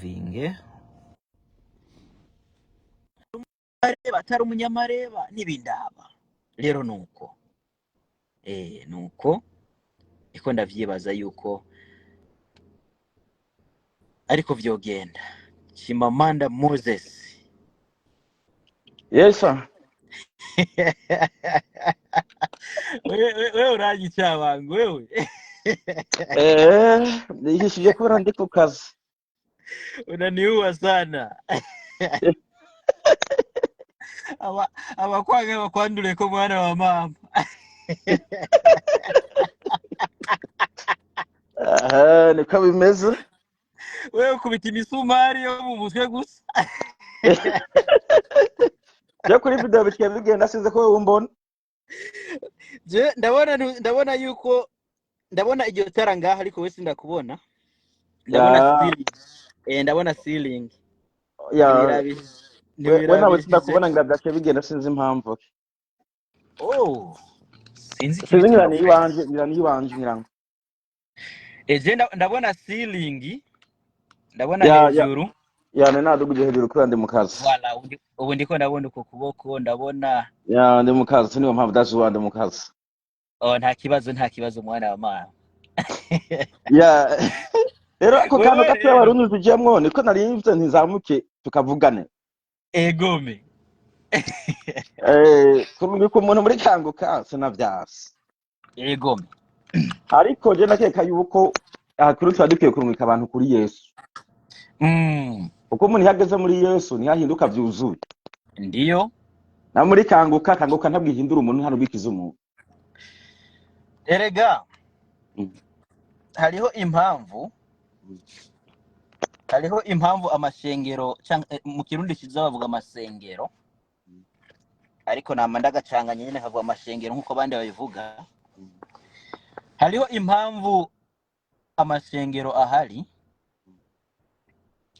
Ndagusavinge. Areba atari umunyamareba n'ibindaba. Rero nuko nuko niko ndavyibaza yuko ariko vyogenda. Chimamanda Moses. Yes, sir. Wewe uranyica wewe. Nihishije kubera ndi ku kazi. Unaniua sana. Aba abakwanga bakwandureko mwana wa mama. Aha, niko bimeze. Wewe ukubita imisumari yo mu mutwe gusa. Byo kuri video biciye bigenda, sinzi ko wowe umbona. Je ndabona yuko ndabona iryo tara ngaha, ariko we sindakubona. Ndabona ceiling. Ndabona ceiling. Ya. Ntiwirabi We nawe ntiwirabishije. Sindakubona, ngira byaciye bigenda, sinzi impamvu. Oh, sinzi Sinzi, ngira ikibituma. ni iwanje, ngira ni iwanje, ngira ngo. Je ndabona ceiling, ndabona Ya. hejuru. Ya, ne naduguje hejuru kubera ndi mu kazi. Voilà, ubu ndiko ndabona uko kuboko, ndabona. Ya, ndi mu kazi, niyo mpamvu, that's why ndi mu kazi. Oh, nta kibazo, nta kibazo, mwana wa mama. Ya, rero ako kantu Wewe gato rero abarundi tujyamwo, niko nari mvuze ntizamuke tukavugane. Egome. Kurungika umuntu muri Kanguka sinavyasi. Egome. Ariko je ndakeka yuko aha kuri tuba dukwiye kurungika abantu kuri Yesu, kuko umuntu iyo ageze muri Yesu ntihahinduka vyuzuye. Ndiyo. Na muri Kanguka, Kanguka ntabwo ihindura umuntu, nta nubwo ikiza umuntu. Erega hariho impamvu, hariho impamvu amashengero canke mu Kirundi kiza bavuga amasengero, ariko nama ndagacanganya nyene nkavuga amashengero nk'uko abandi babivuga. Hariho impamvu amashengero ahari,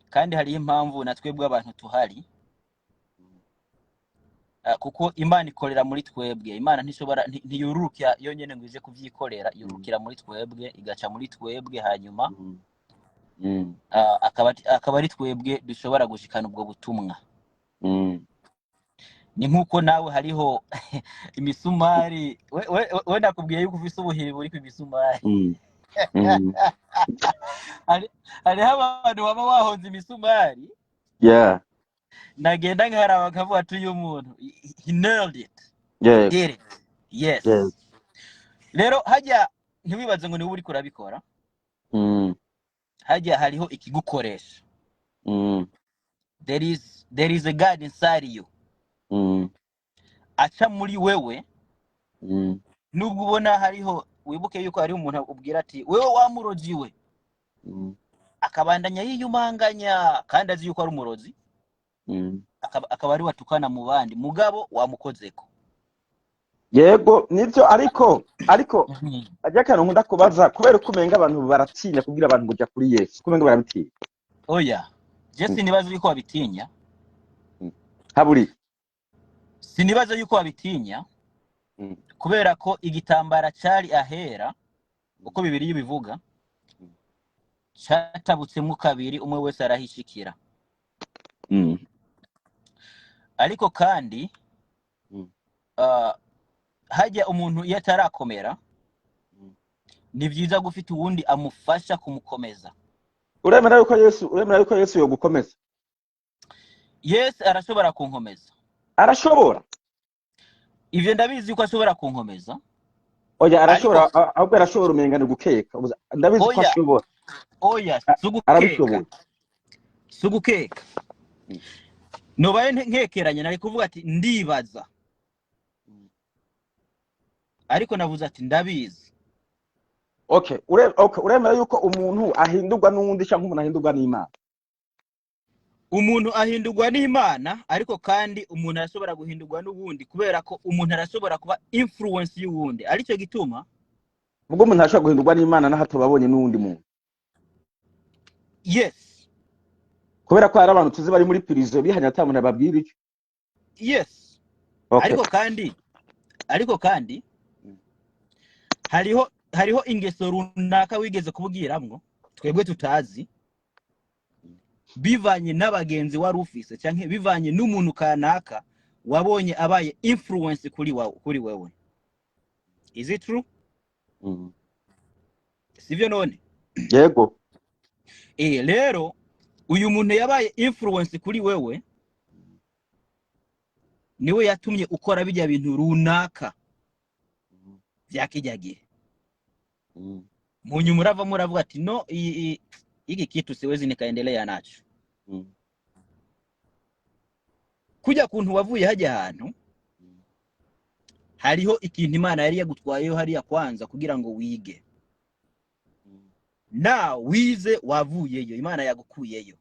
kandi hariho impamvu na twebwe abantu tuhari. Kuko Imana ikorera muri twebwe. Imana ntishobora ntiyururukira yonyene ngo ize kuvyikorera, yururukira muri twebwe, igaca muri twebwe, hanyuma akaba ari twebwe dushobora gushikana ubwo butumwa. Ni nk'uko nawe hariho imisumari, we nakubwiye yuko ufise ubuhiri buriko imisumari. Hariho abantu baba wahonze imisumari, nagenda nkaraba nkavuga ati uyu muntu he nailed it. Did it, yes. Rero hajya ntiwibaze ngo niwe uriko urabikora. Hajya hariho ikigukoresha. There is a God inside you aca muri wewe. Nubwo ubona hariho, wibuke yuko hariho umuntu ubwira ati wewe wamurozi we, akabandanya yiyumanganya kandi azi yuko ari umurozi, akaba ari watukana mu bandi, mugabo wamukozeko. Yego, nivyo, ariko ajya akantu nkunda kubaza, kubera ko umenga abantu baratinya kubwira abantu ngo jya kuri Yesu, ko umenga barabitinya. Oya, je sinibaza yuko babitinya. Haburi. Sinibaza yuko babitinya, kubera ko igitambara cari ahera, uko Bibiliya ibivuga, catabutsemo kabiri, umwe wese arahishikira. Ariko kandi hajya umuntu iyo atarakomera, ni vyiza gufita uwundi amufasha kumukomeza. Uremera yuko Yesu yogukomeza? Yesu arashobora kunkomeza. Arashobora. Ivyo ndabizi yuko ashobora kunkomeza. Oya, arashobora. Ariko Ahubwo arashobora, umenga ni gukeka. Ndabizi ko Oya. ashobora. Oya, sugukeka. Arabishoboye. Sugukeka. Nobaye nkekeranye nari kuvuga ati ndibaza, ariko navuze ati ndabizi. Okay, okay, uremera yuko umuntu ahindurwa n'uwundi cyangwa umuntu ahindurwa n'Imana? Umuntu ahindurwa n'Imana, ariko kandi umuntu arashobora guhindurwa n'uwundi, kubera ko umuntu arashobora kuba influence y'uwundi, aricyo gituma Ubwo umuntu arashobora guhindurwa n'Imana naho atababonye n'uwundi muntu? Yes. Kubera ko hari abantu tuzi bari muri prison bihanye ata muntu ababwira icyo. Yes. Ariko kandi hariho ingeso runaka wigeze kubwiramwo twebwe tutazi. Bivanye n'abagenzi wari ufise canke bivanye n'umuntu kanaka wabonye abaye influence kuri wewe. Is it true? Mm. Sivyo none? Yego. Rero uyu muntu yabaye influence kuri wewe niwe yatumye ukora bijya bintu runaka vya kijya gihe. Mu nyuma uravamo uravuga ati: "No, hiki kitu siwezi nikaendelea nacho." Kujya kuntu wavuye hajya ahantu, hariho ikintu Imana yari yagutwayeho hariya kwanza kugira ngo wige. Na wize, wavuyeyo, Imana yagukuyeyo.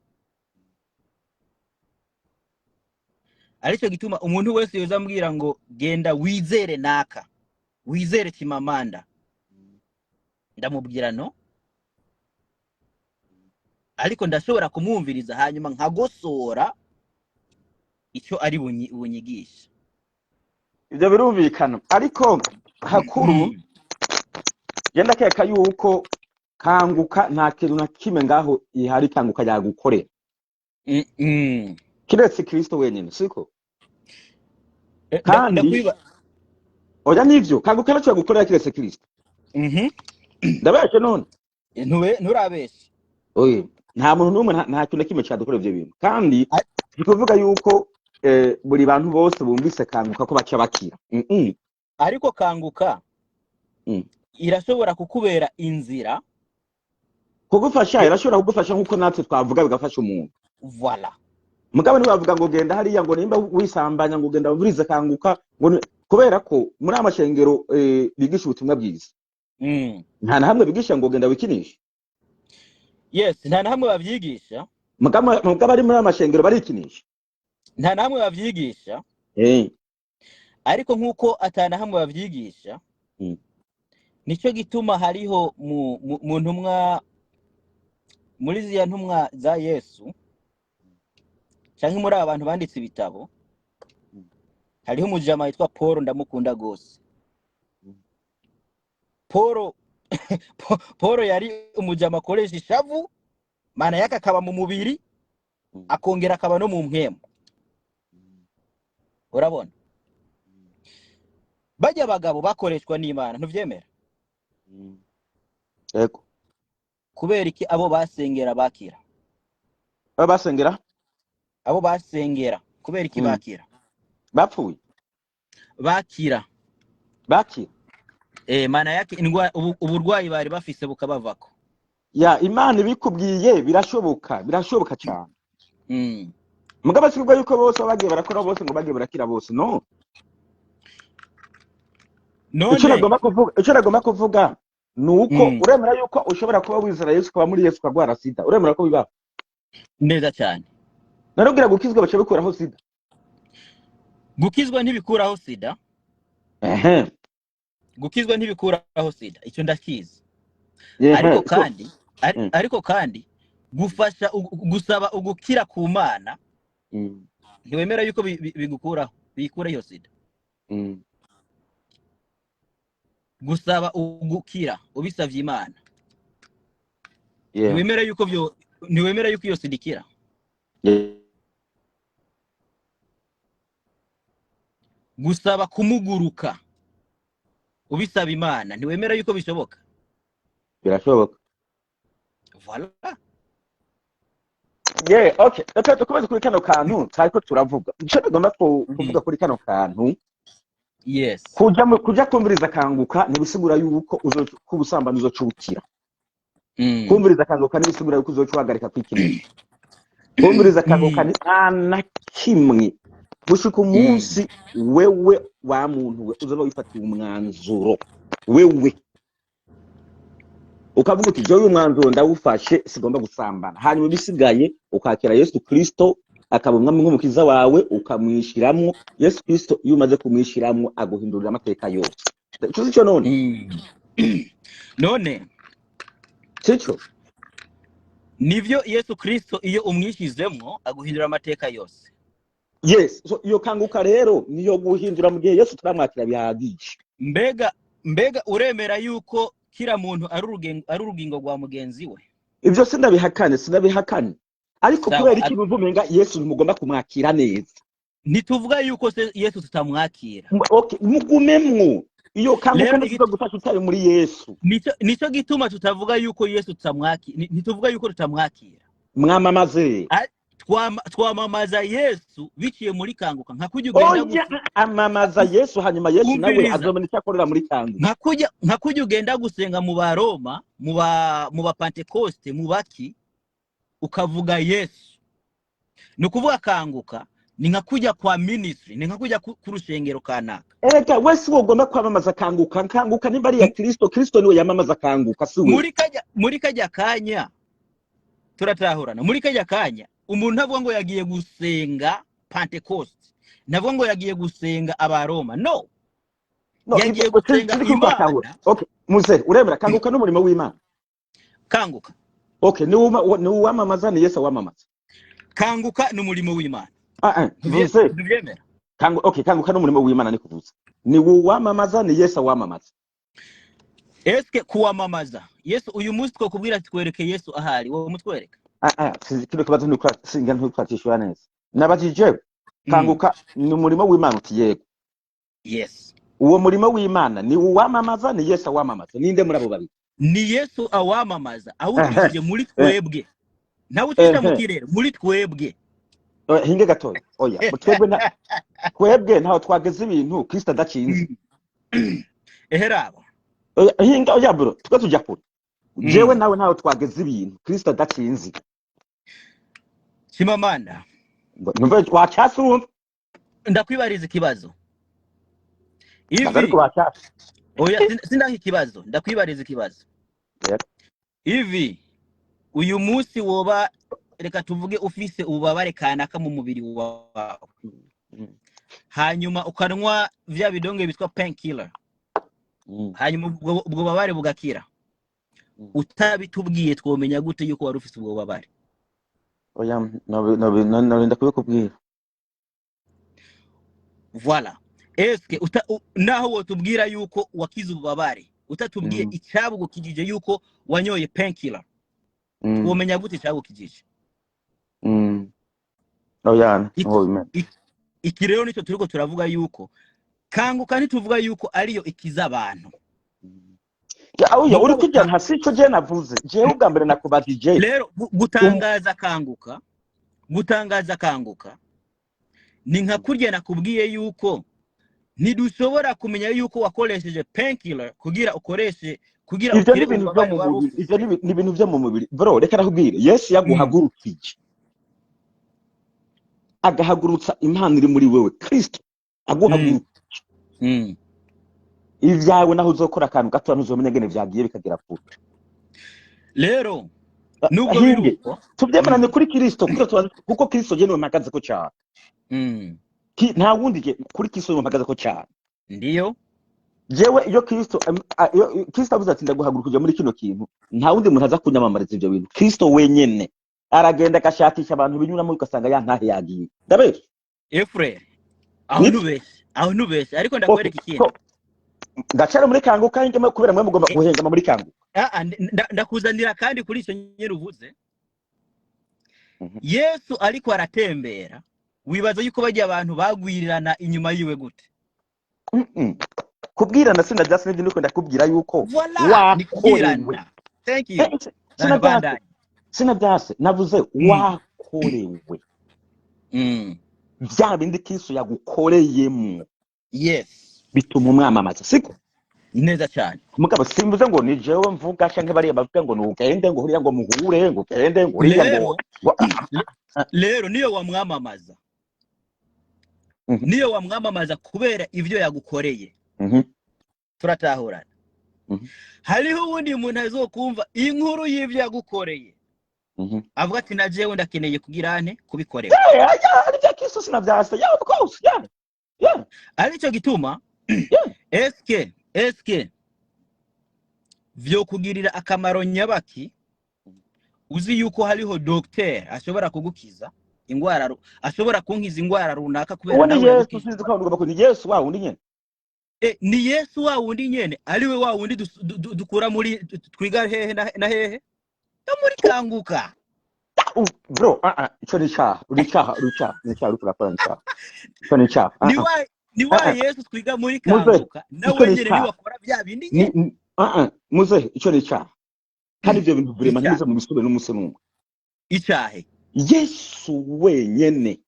Aricyo gituma umuntu wese yoza ambwira ngo genda wizere naka, wizere Chimamanda, ndamubwira no, ariko ndashobora kumwumviriza hanyuma nkagosora icyo ari bunyigishe. Ibyo birumvikana, ariko hakuru je ndakeka yuko Kanguka nta kintu na kimwe ngaho ihari Kanguka yagukorera kiretse Kristo wenyine, siko? Kandi Ndakwiba oya, nivyo, Kanguka ntacyo yagukorera kiretse Kristo. Ndabeshe none? Nturabeshe. Oye, nta muntu n'umwe, nta kintu na kimwe cyadukorera ivyo bintu. Kandi ni kuvuga yuko buri bantu bose bumvise Kanguka ko baca bakira. Ariko Kanguka irashobora kukubera inzira. Kugufasha, irashobora kugufasha nk'uko natwe twavuga bigafasha umuntu. Voilà. Mugabo ntibavuga ngo genda hariya, ngo nimba wisambanya ngo genda wumvirize Kanguka, ngo kubera ko muri amashengero bigisha ubutumwa bwiza, nta na hamwe bigisha ngo genda wikinishe. Yes, nta na hamwe babyigisha. Mugabo ari muri amashengero barikinisha. Nta na hamwe babyigisha. Ariko nk'uko atana hamwe babyigisha, nicyo gituma hariho mu ntumwa, muri ziriya ntumwa za Yesu cyangwa muri aba bantu banditse ibitabo, hariho umujama witwa Paul, ndamukunda gose. Paul yari umujama akoresha ishavu, mana yake akaba mu mubiri, akongera akaba no mu mpwemu. Urabona bajya abagabo bakoreshwa n'Imana, ntuvyemera? Yego. Kubera iki abo basengera bakira? Baba basengera? Abo basengera, kubera iki bakira? Bapfuye? Bakira. Bakira. Mana yake uburwayi bari bafise bukabavako. Ya, Imana ibikubwiye birashoboka, birashoboka cyane. Mugabo si yuko bose baba bagiye barakora bose ngo bagiye barakira bose, no. Icyo None nagomba kuvuga ni uko uremera yuko ushobora kuba wizera Yesu, ukaba muri Yesu, ukarwara sida? Uremera ko bibaho? Neza cyane. Narubwira gukizwa baca bikuraho sida? Gukizwa ntibikuraho sida. Gukizwa ntibikuraho sida, icyo ndakizi. Ariko So kandi ariko kandi gufasha gusaba ugukira ku Mana, ntiwemera yuko bigukuraho, bikura iyo sida? Gusaba ugukira ubisavye Imana, ntiwemera yuko iyo sida ikira? Yeah. Gusaba kumuguruka ubisaba Imana, ntiwemera yuko bishoboka? Birashoboka. Voilà. Yeah, okay, reka dukomeze kuri kano kantu tariko turavuga. Icyo tugomba kuvuga kuri kano kantu, kuja kumviriza Kanguka ntibisigura yuko ko ubusambanyi uzocukira. Kumviriza Kanguka ntibisigura yuko uzoca uhagarika kwikinisha. Kumviriza Kanguka ni nta na kimwe gushika umunsi wewe wa muntu we uzoba wifatiye umwanzuro, wewe ukavuga uti: "Jewe uyu mwanzuro ndawufashe, sigomba gusambana." Hanyuma ibisigaye ukakira Yesu Kristo akaba umwami nk'umukiza wawe, ukamwishiramwo Yesu Kristo. Iyo umaze kumwishiramwo aguhindurira amateka yose. Ico sico none? None Sico? Nivyo, Yesu Kristo iyo umwishizemwo aguhindura amateka yose. Yes, so iyo Kanguka rero niyo guhindura mu gihe Yesu turamwakira bihagije. Mbega uremera yuko kila muntu ari urugingo rwa mugenzi we? Ivyo sindabihakane, sindabihakane. Ariko Sawa. kubera iki numva umenga Yesu ntimugomba kumwakira neza? Ntituvuga yuko se Yesu tutamwakira. Okay, mugumemwo iyo kanguka. Rero Ntikizo gufasha utari muri Yesu. Nico gituma tutavuga yuko Yesu tutamwakira, ntituvuga yuko tutamwakira. Mwamamaze. Twamamaza Yesu biciye muri Kanguka, nka kurya ugenda Oya, amamaza Yesu, hanyuma Yesu nawe Umviriza. azobona icyo akorera muri Kanguka. Nka kurya ugenda gusenga mu Baroma, mu ba Pentekoste, mu baki, ukavuga Yesu. Ni ukuvuga Kanguka ni nka kujya kwa ministry, ni nka kujya ku rushengero kanaka. Erega wese wogomba kwamamaza Kanguka. Kanguka nimba ari iya Kristo, Kristo niwe yamamaza Kanguka, si we. Muri kajya kanya, turatahurana, muri kajya kanya umuntu ntavuga ngo yagiye gusenga Pentecost, ntavuga ngo yagiye gusenga Abaroma, no. No, Yagiye ibyo gusenga turi kubatahura. Imana. Okay, muze uremera Kanguka n'umurimo w'Imana? Kanguka. Okay, ni uwamamaza, ni Yesu awamamaza? Kanguka ni umurimo w'Imana. Ah ah, vuze. Ntubyemera? Okay, Kanguka n'umurimo w'Imana, ni kuvuza ni uwamamaza, ni Yesu awamamaza? Eske kuwamamaza Yesu, uyu munsi twakubwira ati twereke Yesu ahari, wowe mutwereka? Ah ah, kino kibazo singa ntukwatishura neza. Nabajije, Kanguka ni umurimo w'Imana, uti yego. Yes. Uwo murimo w'Imana ni uwamamaza, ni Yesu awamamaza, ninde muri abo babiri? Ni Yesu awamamaza awucishije muri twebwe, ntawucisha mu kirere, muri twebwe. Hinge gatoya, oya, twebwe twebwe ntaho twageze ibintu Kristo adakinze. Eherabo. Oya, hinga, oya bro, twe tujya kure. Jewe nawe ntaho twageze ibintu Kristo adakinze. Chimamanda. Numva wacyase, urumva. Ndakwibariza ikibazo ivi. Ariko wacyase. Oya, sindanka ikibazo, ndakwibariza ikibazo. Ivi uyu munsi woba, reka tuvuge, ufise ububabare kanaka mu mubiri wawe, hanyuma ukanywa vya bidonge bitwa painkiller, hanyuma ubwo bubabare bugakira, utabitubwiye twomenya gute yuko wari ufise ubwo bubabare? Oya, norinda kubikubwira. Voilà, eske naho wotubwira yuko wakize ububabare, utatubwiye icyabugukijije yuko wanyoye painkiller, womenya gute icyabugukijije? Oya, ntaho bimeze. Iki rero nicyo turiko turavuga, yuko Kanguka ntituvuga yuko ariyo ikiza abantu. Ya, oya, uri Mugabo kujya nka sico je navuze. Jewe ubwa mbere nakubajije. Rero gutangaza Kanguka, gutangaza Kanguka ni nka kurya nakubwiye yuko ntidushobora kumenya yuko wakoresheje painkiller kugira ukoreshe kugira Ivyo ni ukire ibintu vyo ububabare mu wari mubiri. Ivyo ufise. ni ibintu vyo mu mubiri. Bro, reka nakubwire. Yesu yaguhagurukije. Agahagurutsa impano iri muri wewe. Kristo aguhagurukije. Ivyawe naho uzokora akantu gato, ntuzomenya ngene vyagiye bikagera kure. Rero nubwo biri Hinge. uko, Tuvyemerane kuri Kristo, kuko Kristo je niwe mpagazeko cyane. Nta wundi, je kuri Kristo niwe mpagazeko cyane. Ndiyo. Jewe iyo Kristo iyo Kristo avuze ati ndaguhagurukije muri kino kintu, nta wundi muntu aza kunyamamariza ivyo bintu. Kristo wenyene aragenda agashakisha abantu binyuramo, ugasanga ya ntahe yagiye. Ndabesha? Efure, aho Nibyo. ntubeshe, aho ntubeshe, ariko Okay, ndakwereka ikindi. so ndacara muri Kanguka hengema kubera mwe mugomba guhengama muri Kanguka. Ah, ah, ndakuzanira kandi kuri icyo nyine uvuze. Yesu ariko aratembera, wibaza yuko bajya abantu bagwirirana inyuma yiwe gute? Kubwirana sinabyase, n'ibyo ndiko ndakubwira yuko Voila, ni wakorewe. kubwirana, thank you. Sinabyase. Bandanye. Sinabyase, navuze wakorewe. Bya bindi Kristo yagukoreyemo bituma umwamamaza, siko? Neza cyane. Mugabo simvuze ngo ni jewe mvuga canke bariya bavuga ngo nugende, ngo huriya, ngo muhure, ngo ugende, ngo uriya, ngo Rero rero niyo wamwamamaza, niyo wamwamamaza kubera ivyo yagukoreye, turatahurana, hariho uwundi muntu azokumva inkuru y'ivyo yagukoreye, avuga ati na jewe ndakeneye kugira ante kubikorera. Yeah, ari bya Kristo sinavyase. Yeah, of course. Yeah. Aricyo gituma eske vyokugirira akamaro nyabaki uzi yuko hariho docteur ashobora kugukiza ingwara, ashobora kunkiza ingwara runaka kubera Uwo ni nawe Yesu. yagukijije? Sinzi ko ugomba ni Yesu wa wundi nyene. Ni Yesu wa wundi nyene, ariwe wa wundi dukura muri twiga hehe na hehe no muri Kanguka. Bro, ah ah, ico ni icaha, uri icaha, uri icaha, ni icaha uriko urakora, ni icaha, ico ni icaha, ah Ni ah. wa ni Ah wa ah. Yesu twiga muri Muzehe, Kanguka nawe ico ni nyene icaha. niwe akora bya bindi Ni nyene. ah ah, muzehe, ico ni icaha, kandi ivyo bintu vraiment Icyaha? ntimuze mubisubire n'umunsi n'umwe. Icahe? Yesu wenyene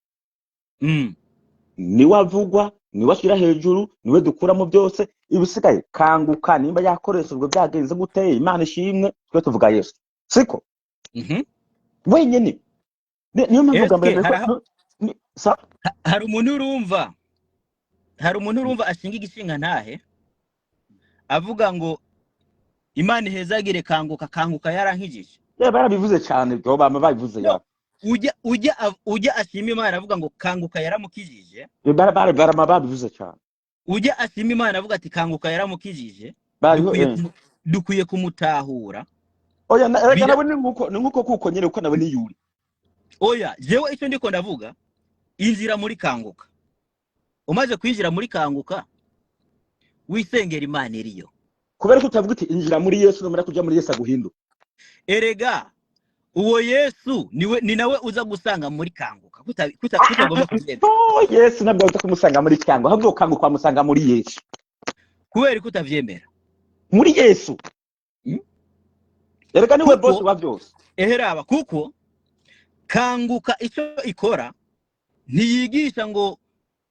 niwe avugwa, niwe ashyira hejuru, niwe dukuramo byose. Ibisigaye, Kanguka nimba yakoreshejwe byagenze gute, Imana ishimwe, twe tuvuga Yesu, siko? Wenyene. Niyo mpamvu bwa mbere Eske nariko hari umuntu urumva, hari umuntu urumva ashinga igishinga ntahe avuga ngo Imana ihezagire Kanguka, Kanguka yarankijije? Yeah, barabivuze cyane byo, bama babivuze. No. Ya. Ujya ashima Imana avuga ngo Kanguka yaramukijije. Barama babivuze cyane. Ujya ashima Imana avuga ati Kanguka yaramukijije. Bariho. Dukwiye dukwiye kumutahura. Oya, erega Bira nawe ni nkuko kuko nyene, kuko nawe ni yuri. Oya, jewe icyo ndiko ndavuga, injira muri Kanguka. Umaze kwinjira muri Kanguka, wisengera Imana iriyo. Kubera ko utavuga uti injira muri Yesu, numara kuja muri Yesu aguhindura. Erega uwo Yesu niwe, ni nawe uza gusanga muri Kanguka, kutagomba kubyemera. Oh, Yesu ntabwo uza kumusanga muri Kanguka, ahubwo Kanguka wamusanga muri Yesu. Kubera ko utavyemera. Muri Yesu. Erega niwe Kuko boss wa byose. Eheraba, kuko Kanguka icyo ikora, ntiyigisha ngo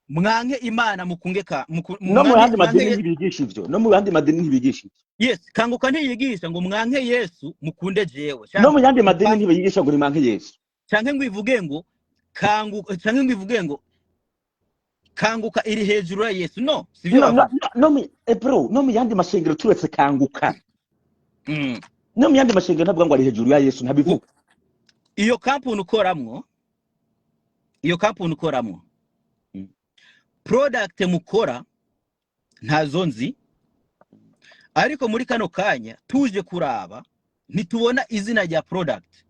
mwanke Imana mukunge ka No mu mwanke yandi mwanke madini ntibigisha ivyo, no mu yandi madini ntibigisha ivyo. Yes, Kanguka ntiyigisha ngo mwanke Yesu mukunde jewe, No mu canke yandi madini ntibigisha ngo nimwanke Yesu. Canke ngo ivuge ngo Kanguka, canke ngo ivuge ngo Kanguka iri hejuru ya Yesu. No, sivyo No, no. bavuga. No, bro, no mu yandi mashengero turetse Kanguka, no mu yandi mashengero ntavuga ngo ari hejuru ya Yesu, ntabivuga. Iyo kampuni ukoramwo, iyo kampuni ukoramwo, product mukora ntazo nzi, ariko muri kano kanya tuje kuraba ntitubona izina rya product.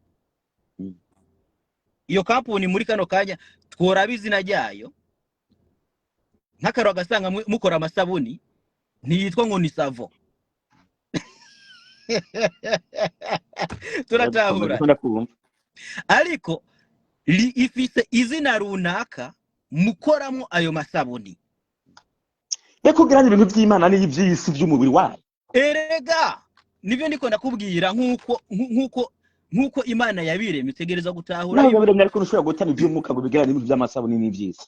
Iyo kampuni muri kano kanya tworaba izina ryayo, nk'akaro agasanga mukora amasabuni, ntiyitwa ngo ni savo. Turatahura? Ndakumva. Ariko ifise izina runaka mukoramo ayo masabuni. Reka kugeranya ibintu by'Imana n'iby'isi by'umubiri wayo. Erega nibyo ndiko ndakubwira, nk'uko Imana yabiremye, utegereza gutahura Nawe yuko yabiremye, ariko ntushobora gutana iby'umwuka ngo bigeranye n'ibintu by'amasabuni n'iby'isi.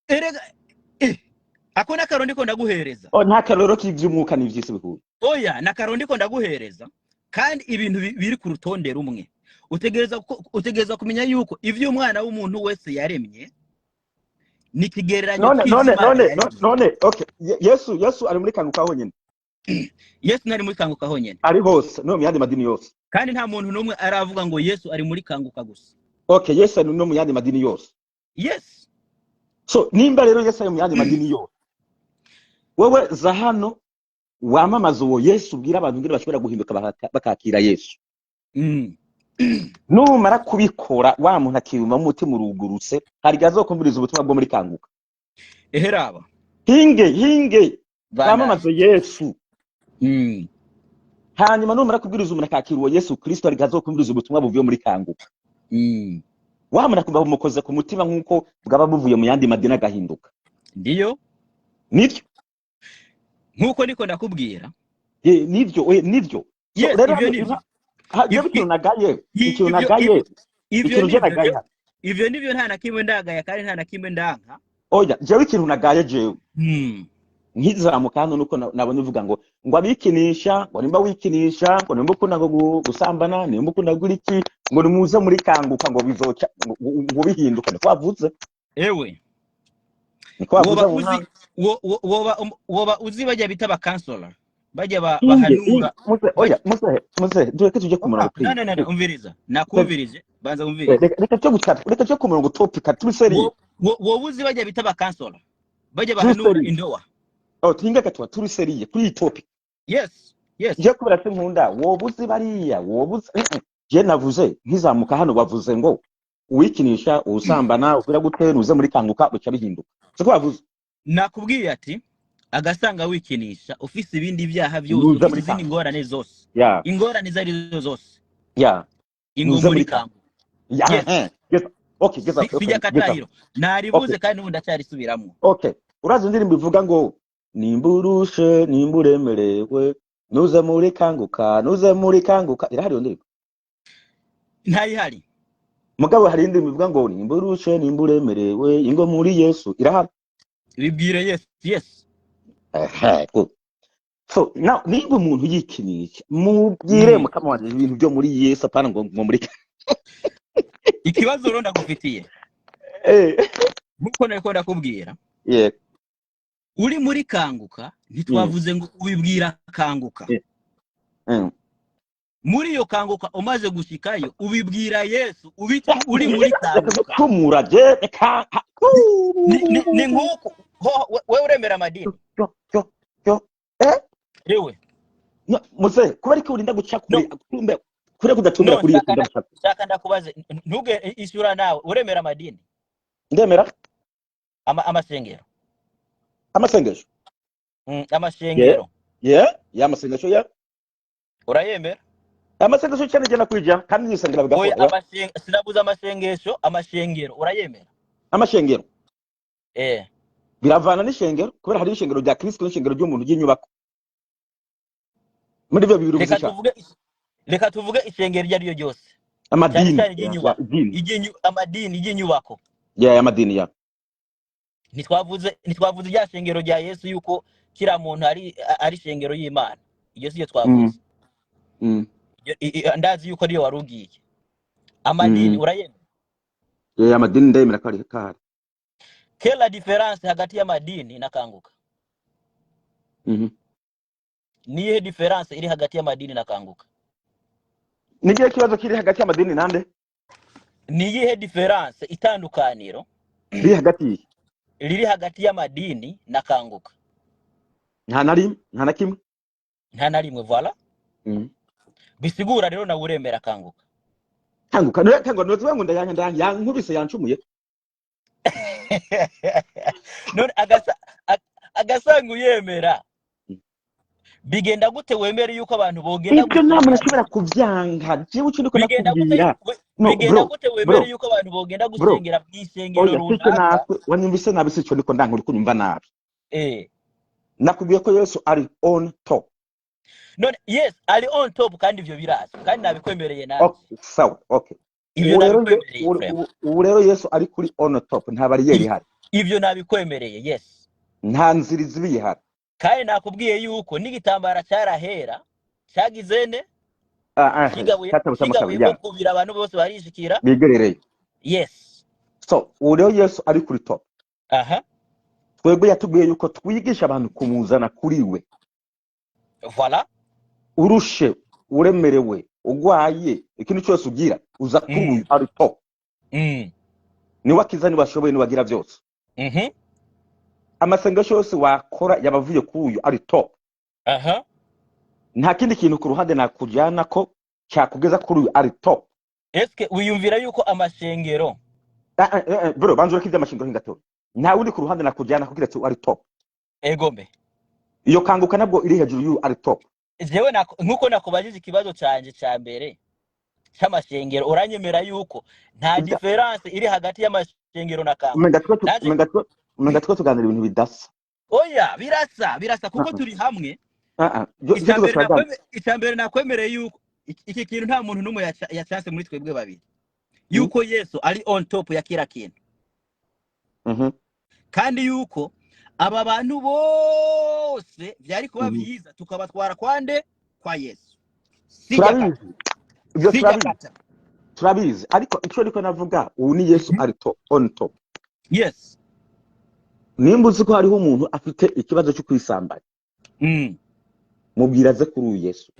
Erega ako n'akaro ndiko ndaguhereza. Oh, nta karorero k'iby'umwuka n'iby'isi bihuye. Oya, n'akaro ndiko ndaguhereza, kandi ibintu biri ku rutonde rumwe. Utegereza kumenya yuko ivyo umwana w'umuntu wese yaremye ni ikigereranyo None cy'ivyo none Imana none yaremye. None okay, Yesu ari muri Kanguka honyine? Yesu ntari muri Kanguka honyine. Ari hose, no mu yandi madini yose. Kandi nta muntu n'umwe aravuga ngo Yesu ari muri Kanguka gusa. Okay, Yesu ari no mu yandi madini yose. Yes. So nimba rero Yesu ari mu yandi madini yose, wowe za hano wamamaza uwo Yesu, ubwira abantu ngire bashobora guhinduka bakakira Yesu. Numara kubikora, wa muntu akiyumva umutima urugurutse, hari igihe azokumviriza ubutumwa bwo muri Kanguka. Eheraba. Hinge hinge. Bandanye. Wamamaze Yesu. Hanyuma numara kubwiriza umuntu akakira uwo Yesu Kristo, hari igihe azokumviriza ubutumwa buvuye muri Kanguka. Wa muntu akumva bumukoze ku mutima nk'uko bwaba buvuye mu yandi madini, agahinduka. Ndiyo. Nibyo. Nk'uko niko ndakubwira. Nibyo, nibyo. So, Yes. rero Ivyo hano nivyo. jewe ikintu nagaye, ikintu nagaye, Ivyo ikintu je nivyo. nagaye hano. Ivyo nivyo, nta na kimwe ndagaya kandi nta na kimwe ndanka. Oya, jewe ikintu nagaye jewe nkizamuka hano, nuko nabonye uvuga ngo abikinisha, ngo nimba wikinisha, ngo nimba ukunda ngo gusambana, nimba ukunda gukora iki, ngo nimuze muri Kanguka, ngo bizoca ngo bihinduka. Niko wavuze? Ewe. Niko wavuze Woba mu uzi ntango? Woba uzi bajya bita abakansora, bajya Inge bahanura. Muze, oya, muze, muze tureke tujye ku murongo. No, Please. no, no, no, umviriza, nakumvirije, banza umvirize. Reka tujye gucata, reka tujye ku murongo, topic turi sérieux. Wowe uzi bajya bita abakansora, bajya Turi bahanura sérieux. indoa? Oh, tinga gatuwa, turi sérieux kuri iyi topic. Yes. Je kubera se nkunda wowe uzi bariya, wowe uzi. Je navuze nkizamuka hano, bavuze ngo uwikinisha, usambana, ugira gute, nuze muri Kanguka buca bihinduka, siko bavuze? Nakubwiye ati agasanga wikinisha, ufise ibindi byaha byose, Nuza ufise muri izindi Kanguka. ngorane zose, Ya. ingorane izo ari zo zose, Ya. ingo Nuze muri muri Kanguka. Kanguka. Ya, Yes. geza, okay, geza. Okay, Sijya geza. Katahiro narivuze. Okay. Kandi n'ubu ndacyarisubiramo. Okay, urazi indirimbo ivuga ngo nimba urushe, nimba uremerewe, nuze muri Kanguka, nuze muri Kanguka? Irahari iyo ndirimbo? Ntayihari. Mugabo hari indirimbo ivuga ngo nimba urushe, nimba uremerewe, ingo muri Yesu. Irahari? Bibwire Yesu, yes. Ehe, good. So now niba umuntu yikinisha, mubwire mukama wanje ibintu byo muri Yesu, apana ngo muri Ikibazo rero ndagufitiye, nkuko nariko ndakubwira, uri muri Kanguka, ntitwavuze ngo ubibwira Kanguka. Muri iyo Kanguka, umaze gushikayo, ubibwira Yesu uri muri Reka Kanguka. Gucumura je, reka. Ni nk'uko wewe uremera amadini? Yo yo yo, eh. Ewe. No, muze kubera ko urinda guca No. kure, kumbe kure kudatumira No. kuri Yesu. Shaka Ndagushaka. Shaka ndakubaze, ntuge ishyura nawe, uremera amadini? Ndemera. Amasengero. Amasengesho. Amashengero. Yeah, ya, amasengesho ya. Urayemera? Amasengesho cyane jana kwija kandi nisengera Oya. bigakora, yeah. Sinabuze amasengesho, amashengero urayemera? Amashengero? Eh. Biravana n'ishengero, kubera hari ishengero rya Kristo n'ishengero ry'umuntu ry'inyubako. Muri ibyo bibiri Reka uvuze tuvuge, reka tuvuge ishengero iryo ari ryo ryose, cyane amadini. cyane Ya, iry'inyubako. Idini. Amadini ry'inyubako. Ya, amadini ya. Ntitwavuze rya shengero rya Yesu yuko kiriya muntu ari shengero y'Imana. Iryo si yo twavuze. Ndazi yuko ariyo wari ugiye. Amadini urayemera? Ya, amadini ndayemera ko ari kahari. Quelle la différence hagati y'amadini na Kanguka? Niyihe différence iri hagati y'amadini na Kanguka? Ni ikihe kibazo kiri hagati y'amadini nande? Niyihe différence, itandukaniro Riri hagati? riri hagati y'amadini na Kanguka? Nta na rimwe, nta na kimwe. Nta na rimwe, voilà. Bisigura rero nawe uremera Kanguka. Kanguka no, Kanguka no, ngo ndayanka, ndayanka, yankubise, yancumuye. None agasanga uyemera, bigenda gute wemere yuko abantu bogenda Ibyo nta muntu gusenga? ashobora kubyanka. Jewe icyo ndiko Bigenda gute? nakubwira, no. Bigenda Bro, gute wemere bro, yuko abantu bogenda bro. gusengera mw'isengero Oya, sicyo. runaka? Natwe wanyumvise nabi, sicyo ndiko ndanka, uri kunyumva nabi. Nakubwiye ko Yesu ari on top. None yes, ari on top, kandi ivyo birazwi, kandi nabikwemereye nanjye. Okay, sawa, okay. Ivyo Ubu rero nabikwemereye, vraiment. Ubu rero Yesu ari kuri on top, nta bariyeri ihari. Ivyo nabikwemereye, yes. Nta nzira izibi ihari. Kandi nakubwiye yuko n'igitambara cyarahera cyagizene Ah, ah, kigabuye cyatabutse amakabiri. kigabuyemo Ya. kubiri, abantu bose barishikira. Bigerereye. Yes. So ubu rero Yesu ari kuri top. Twebwe yatubwiye yuko twigisha abantu kumuzana kuri we. Voilà. Urushe, uremerewe, ugwaye, ikintu cyose ugira, uza kuri uyu ari top. Niwe akiza, niwe ashoboye, niwe agira byose. Amasengesho yose wakora yaba avuye kuri uyu ari top. Nta kindi kintu ku ruhande nakujyana ko cyakugeza kuri uyu ari top. Eske wiyumvira yuko amashengero Ah, ah, eh, eh, bro, banza ureke iby'amashengero gato. Nta wundi ku ruhande nakujyana kugira ati ari top. Egome. Iyo Kanguka nabwo iri hejuru y'uyu ari top. Jewe nkuko nakubajije ikibazo canje ca mbere c'amashengero, uranyemera yuko nta différence iri hagati y'amashengero na Kanguka? Umenga twe Naje umenga twe tuganira ibintu bidasa. Oya, birasa, birasa, kuko Ah, ah. turi hamwe. Ah, ah. Byo Icya turiko mbere turaganira. Icya mbere nakwemereye yuko iki kintu nta muntu n'umwe yacanse muri twebwe babiri, yuko Yesu ari on top ya kila kintu, kandi yuko aba bantu bose byari kuba byiza tukabatwara kwande? Kwa Yesu. Sijya kata. Turabizi ibyo. Sijya Turabizi. kata. Turabizi, ariko icyo ariko navuga ubu ni Yesu ari top, on top. Nimba uzi ko hariho umuntu afite ikibazo cyo kwisambanya, mubwira aze kuri uyu Yesu.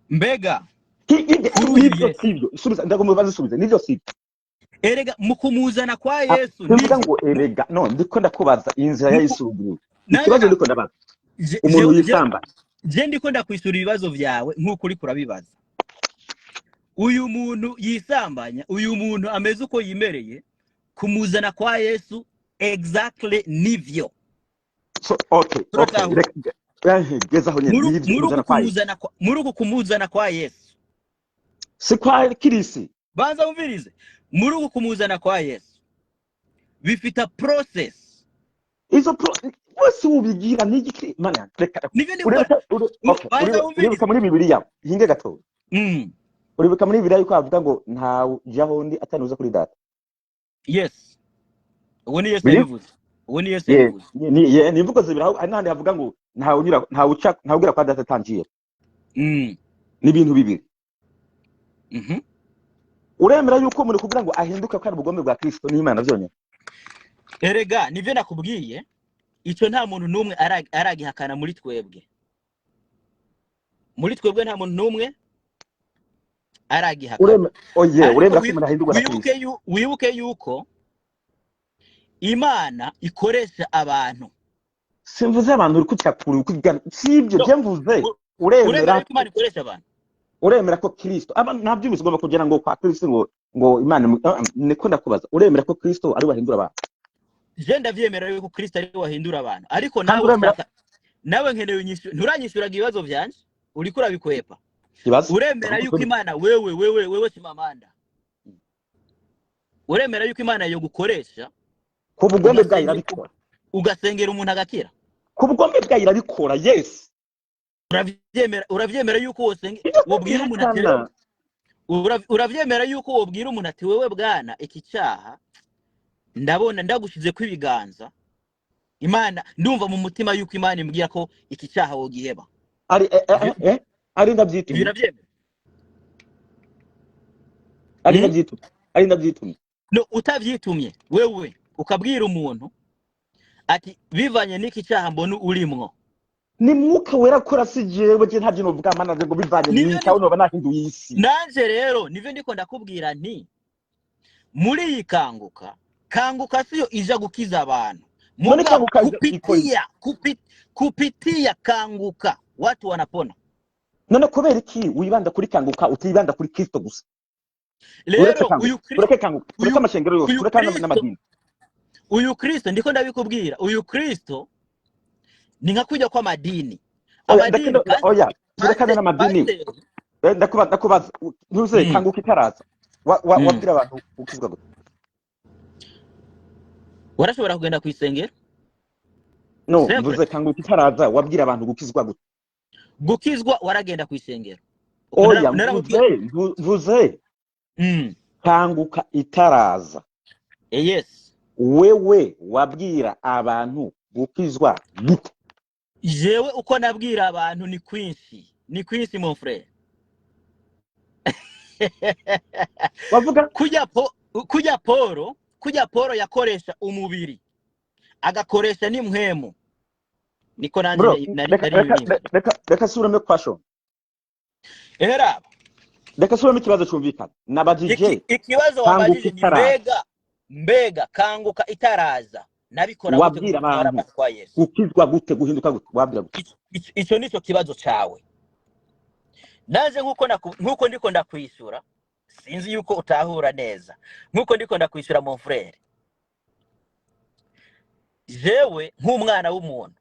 Mbega kuri uyu Nibyo? Yesu? Sibyo? Subiza, ndagomba bazisubize. Nibyo, sibyo? Erega mu kumuzana kwa Ah, Yesu simvuga nivyo ngo erega, no, ndiko ndakubaza inzira ya Muku Yesu ruguru. Nanjye Ikibazo ndiko ndabaza, umuntu yisambanya. Je ndiko ndakwishura ibibazo vyawe nk'uko uriko urabibaza. Uyu muntu yisambanya, uyu muntu ameze uko yimereye, kumuzana kwa Yesu, exactly, nivyo. So okay, okay. Turatahura. Reka gezaho nyene. Muri Nibyo, uku kumuzana kwa Yesu. kumuzana kwa, muri uku kumuzana kwa Yesu. Si kwa Kirisi. Banza wumvirize. Muri uku kumuzana kwa Yesu bifite process. Izo pro wese ubigira n'igiki? Mana, reka. Nivyo ndi Uribuka gukora. okay, Banza uribuka wumvirize. muri Bibiliya, hinge gato. Uribuka muri Bibiliya yuko havuga ngo ntawe ujyaho undi atanuza kuri Data? Yes, uwo ni Yesu Biri yabivuze, uwo ni Yesu yabivuze. Ni imvugo zibiri aho, hari n'ahandi havuga ngo ntawe unyura, ntawe uca, ntawe ugera kwa Data atangiye. Ni ibintu bibiri. Uremera yuko umuntu kugira ngo ahinduke ko ari ubugombe bwa Kristo n'Imana byonyine? Erega nivyo nakubwiye, ico nta muntu n'umwe aragihakana muri twebwe. Muri twebwe nta muntu n'umwe aragihakana. Uremera oye? Ariko Uremera ko umuntu ahindurwa na wibuke Kristo? Wibuke yuko Imana ikoresha abantu. Simvuze abantu, uri kucyakura, uri kugana sibyo. No. Je mvuze Uremera uremera yuko Imana ikoresha abantu? Uremera ko Kristo aba nta byumvise ugomba kugira ngo kwa Kristo ngo Imana niko ndakubaza, uremera ko Kristo ari we ahindura abantu? Je ndavyemera yuko Kristo ari we wahindura abantu, ariko Kandi nawe uremera ushaka nawe nkeneye unyishu, nturanyishuraga ibibazo vyanje, uriko urabikwepa. Ikibazo? Uremera yuko Imana, wewe Chimamanda, uremera yuko Imana yogukoresha Ku bugombe bwayo irabikora. ugasengera umuntu agakira? Ku bugombe bwayo irabikora, yes. Uravyemera yuko wosenge Ibyo wobwira umuntu ati kubihakana. Uravyemera yuko wobwira umuntu ati: "Wewe bwana, iki cyaha ndabona ndagushizeko ibiganza, Imana, ndumva mu mutima yuko Imana imbwira ko iki cyaha wogiheba"? Ari ari Ibyo ndabyitumye. uravyemera? Ari Hmm? ndabyitumye, ari ndabyitumye. No utavyitumye, wewe ukabwira umuntu ati: "Bivanye n'iki cyaha mbona urimwo." Ni Mwuka Wera akora, si jewe. Je ntabyo novuga, Mana, ngo bivanye Nivyo. n'icyawe noba nahinduye isi. Nanje rero nivyo ndiko ndakubwira nti muri iyi Kanguka, Kanguka siyo ija gukiza abantu. None Mugabo Kanguka ikora iki? kupitia Kanguka watu wanapona. None kubera iki wibanda kuri Kanguka, utibanda kuri Kristo gusa? Uretse Rero Kanguka uyu tureke Kanguka, tureke uyu amashengero yose, uyu tureke Kristo n'amadini. Uyu Kristo ndiko ndabikubwira, uyu Kristo ni nka kujya kw'amadini. Oya, Amadini ndeke oya, turekane n'amadini. pasiteri. Ndakubaza ntuze. Kanguka itaraza, wabwira abantu ukizwa gute? Warashobora kugenda kw'isengero. No. Simple. Mvuze Kanguka itaraza, wabwira abantu gukizwa gute? Gukizwa waragenda kw'isengero. Oya. Naramubwiye. Mvuze Kanguka itaraza. Yes. Wewe wabwira abantu gukizwa gute? Jewe uko nabwira abantu ni kwinshi, ni kwinshi, mon frère. Wavuga Kujya Polo yakoresha umubiri agakoresha n'impwemu, niko nanje Bro, nari reka nari reka bimwe. Reka surame question. Era Reka surame ikibazo cyumvikana nabajije. Ikibazo Kanguka wabajije ni itaraza. Mbega Kanguka itaraza nabikora gute Wabwira gutwara abantu abantu kwa Yesu? gukizwa gute, guhinduka gute, wabwira gute? Ico nico kibazo cawe. Naje nkuko ndiko ndakwishura, sinzi yuko utahura neza nkuko ndiko ndakwishura, mon frère. Jewe nk'umwana w'umuntu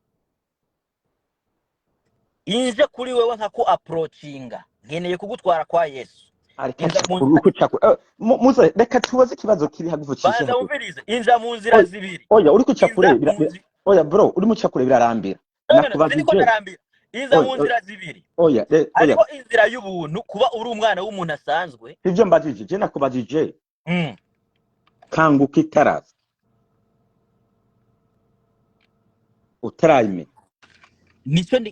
inje kuri wewe nkaku approachinga, nkeneye kugutwara kwa Yesu. Areka. Inza mu Uko muze, reka tubaze ikibazo kiri hagufi, cishe Banza hagufi. wumvirize, inja mu nzira Oya. zibiri. Oya, uri kuca kure. Inza mu nzira Oya bro, uri muca kure, birarambira. No, no, no, siniko Nakubajije. ndarambira. Inza Oya. mu Oya. nzira zibiri. Oya, oya. Hariho inzira y'ubuntu, kuba uri umwana w'umuntu asanzwe. Ivyo mbajije, je nakubajije Kanguka itaraza, utarayimenya.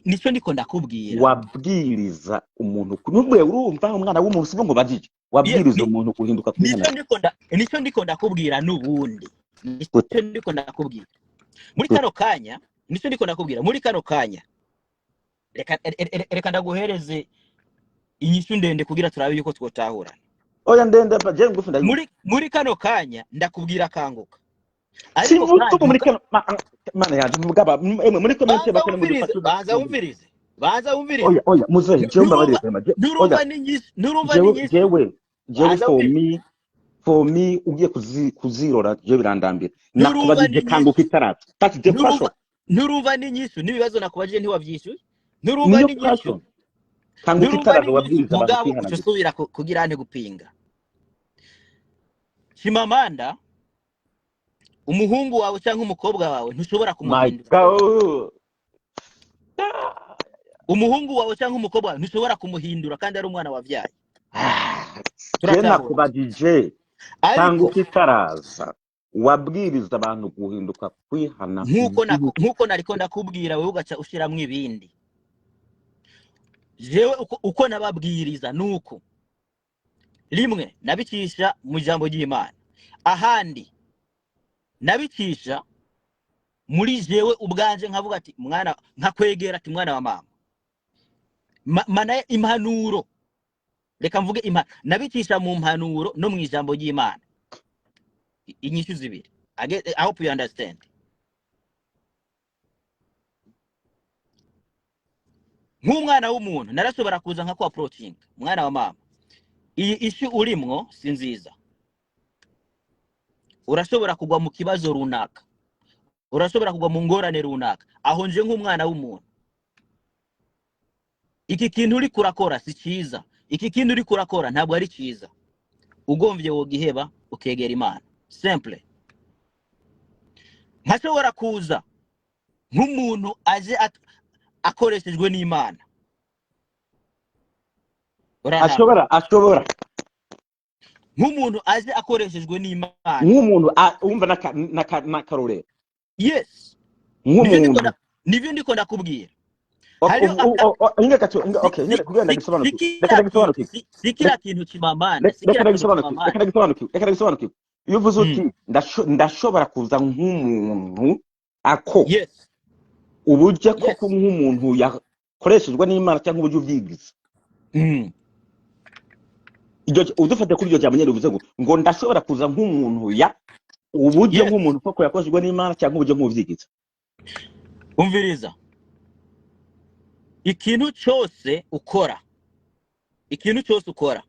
Nico ndiko ndakubwira. Wabwiriza umuntu nubwo urumva umwana w'umuntu, sibwo ngo bajije wabwiriza umuntu guhinduka Nico kwihana nico ndiko ndakubwira n'ubundi. Nico gute? ndiko ndakubwira muri Gute? kano kanya, nico ndiko ndakubwira muri kano kanya. Reka ndaguhereze inyishu ndende kugira turabe yuko twotahura. Oya, ndende je ngufi ndayumva. Muri kano kanya ndakubwira Kanguka, ariko Simvuze kandi ubu muri kano mana yanje, mugaba emwe muri comment Banza bakene wumvirize. mudufashe. Banza wumvirize, banza wumvirize. Oya, oya, muzehe, jewe Nturumva mbabarire vraiment, nturumva oya. n'inyishu, nturumva Jewe n'inyishu. jewe Banza for wumvirize. me for me ugiye kuzirora, jewe birandambira. Nturumva Nakubajije n'inyishu. Kanguka itaraza, that's the Nturumva question. Nturumva n'inyishu n'ibibazo nakubajije ntiwavyishuye. Nturumva Niyo n'inyishu. question, Kanguka Nturumva itaraza, n'inyishu. wabwiriza abantu Mugabo kwihana uca gute? usubira kugira ante gupinga. Chimamanda, umuhungu wawe cyangwa umukobwa wawe ntushobora My kumuhindura. God. Umuhungu wawe cyangwa umukobwa wawe ntushobora kumuhindura kandi ari umwana wabyaye. Ah, je Turatahura. nakubajije, Ariko kanguka itaraza, wabwiriza abantu guhinduka, kwihana. Nkuko nariko ndakubwira, wewe ugaca ushiramwo ibindi. Jewe uko nababwiriza nuko rimwe nabicisha mu ijambo ry'Imana, ahandi nabicisha muri jewe ubwanje, nkavuga ati mwana, nkakwegera ati mwana wa mama. Mana impanuro, reka mvuge nabicisha mu mpanuro no mu ijambo ry'Imana. Inyishu zibiri. I hope you understand. Nk'umwana w'umuntu narashobora kuza nka ku approaching, mwana wa mama, iyi issue urimwo si nziza, urashobora kugwa mu kibazo runaka, urashobora kugwa mu ngorane runaka. Aho nje nk'umwana w'umuntu, iki kintu uri kurakora si cyiza, iki kintu uri kurakora ntabwo ari cyiza, ugomvye wogiheba ukegera Imana, simple. Nkashobora kuza nk'umuntu aje akoreshejwe n'Imana. Urantahura? Ashobora Nk'umuntu aje akoreshejwe n'Imana. Nk'umuntu wumva n'akarorero. Yes, nivyo ndiko Nk'umuntu nivyo ndiko ndakubwira. Okay, Hariho inge gato, okay, nyine kugira ndagisobanukirwe, reka ndagisobanukirwe. Si kila kintu Chimamanda, si Reka kila kintu ndagisobanukirwe, reka Chimamanda. ndagisobanukirwe, reka ndagisobanukirwe. Iyo uvuze uti ndashobora kuza nk'umuntu ako uburyo koko nk'umuntu yakoreshejwe n'Imana cyangwa uburyo ubyigize. Iryo udufate kuri iryo jambo nyine, uvuze ngo ndashobora kuza nk'umuntu ya uburyo nk'umuntu koko yakoreshejwe n'Imana cyangwa uburyo nk'ubyigize. Umviriza, ikintu cyose ukora, ikintu cyose ukora,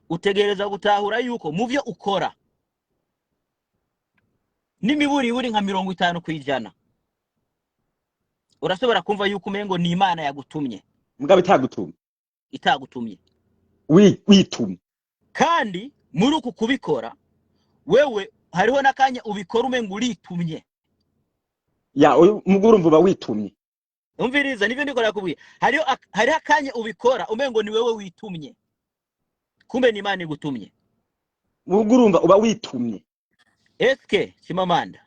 utegereza gutahura yuko mu byo ukora n'imiburiburi nka 50% urashobora kumva yuko umengo ni Imana yagutumye. Mugabo itagutumye. Itagutumye. Witumye. Kandi muri uku kubikora wewe, hariho n'akanya ubikora umengo uritumye. Ya, uyu mugore urumva uba witumye. Umviriza, nivyo ndiko nakubwira. Hariho akanya ubikora umengo ni wewe witumye, kumbe ni Imana igutumye. Mugore urumva uba witumye. Eske Chimamanda,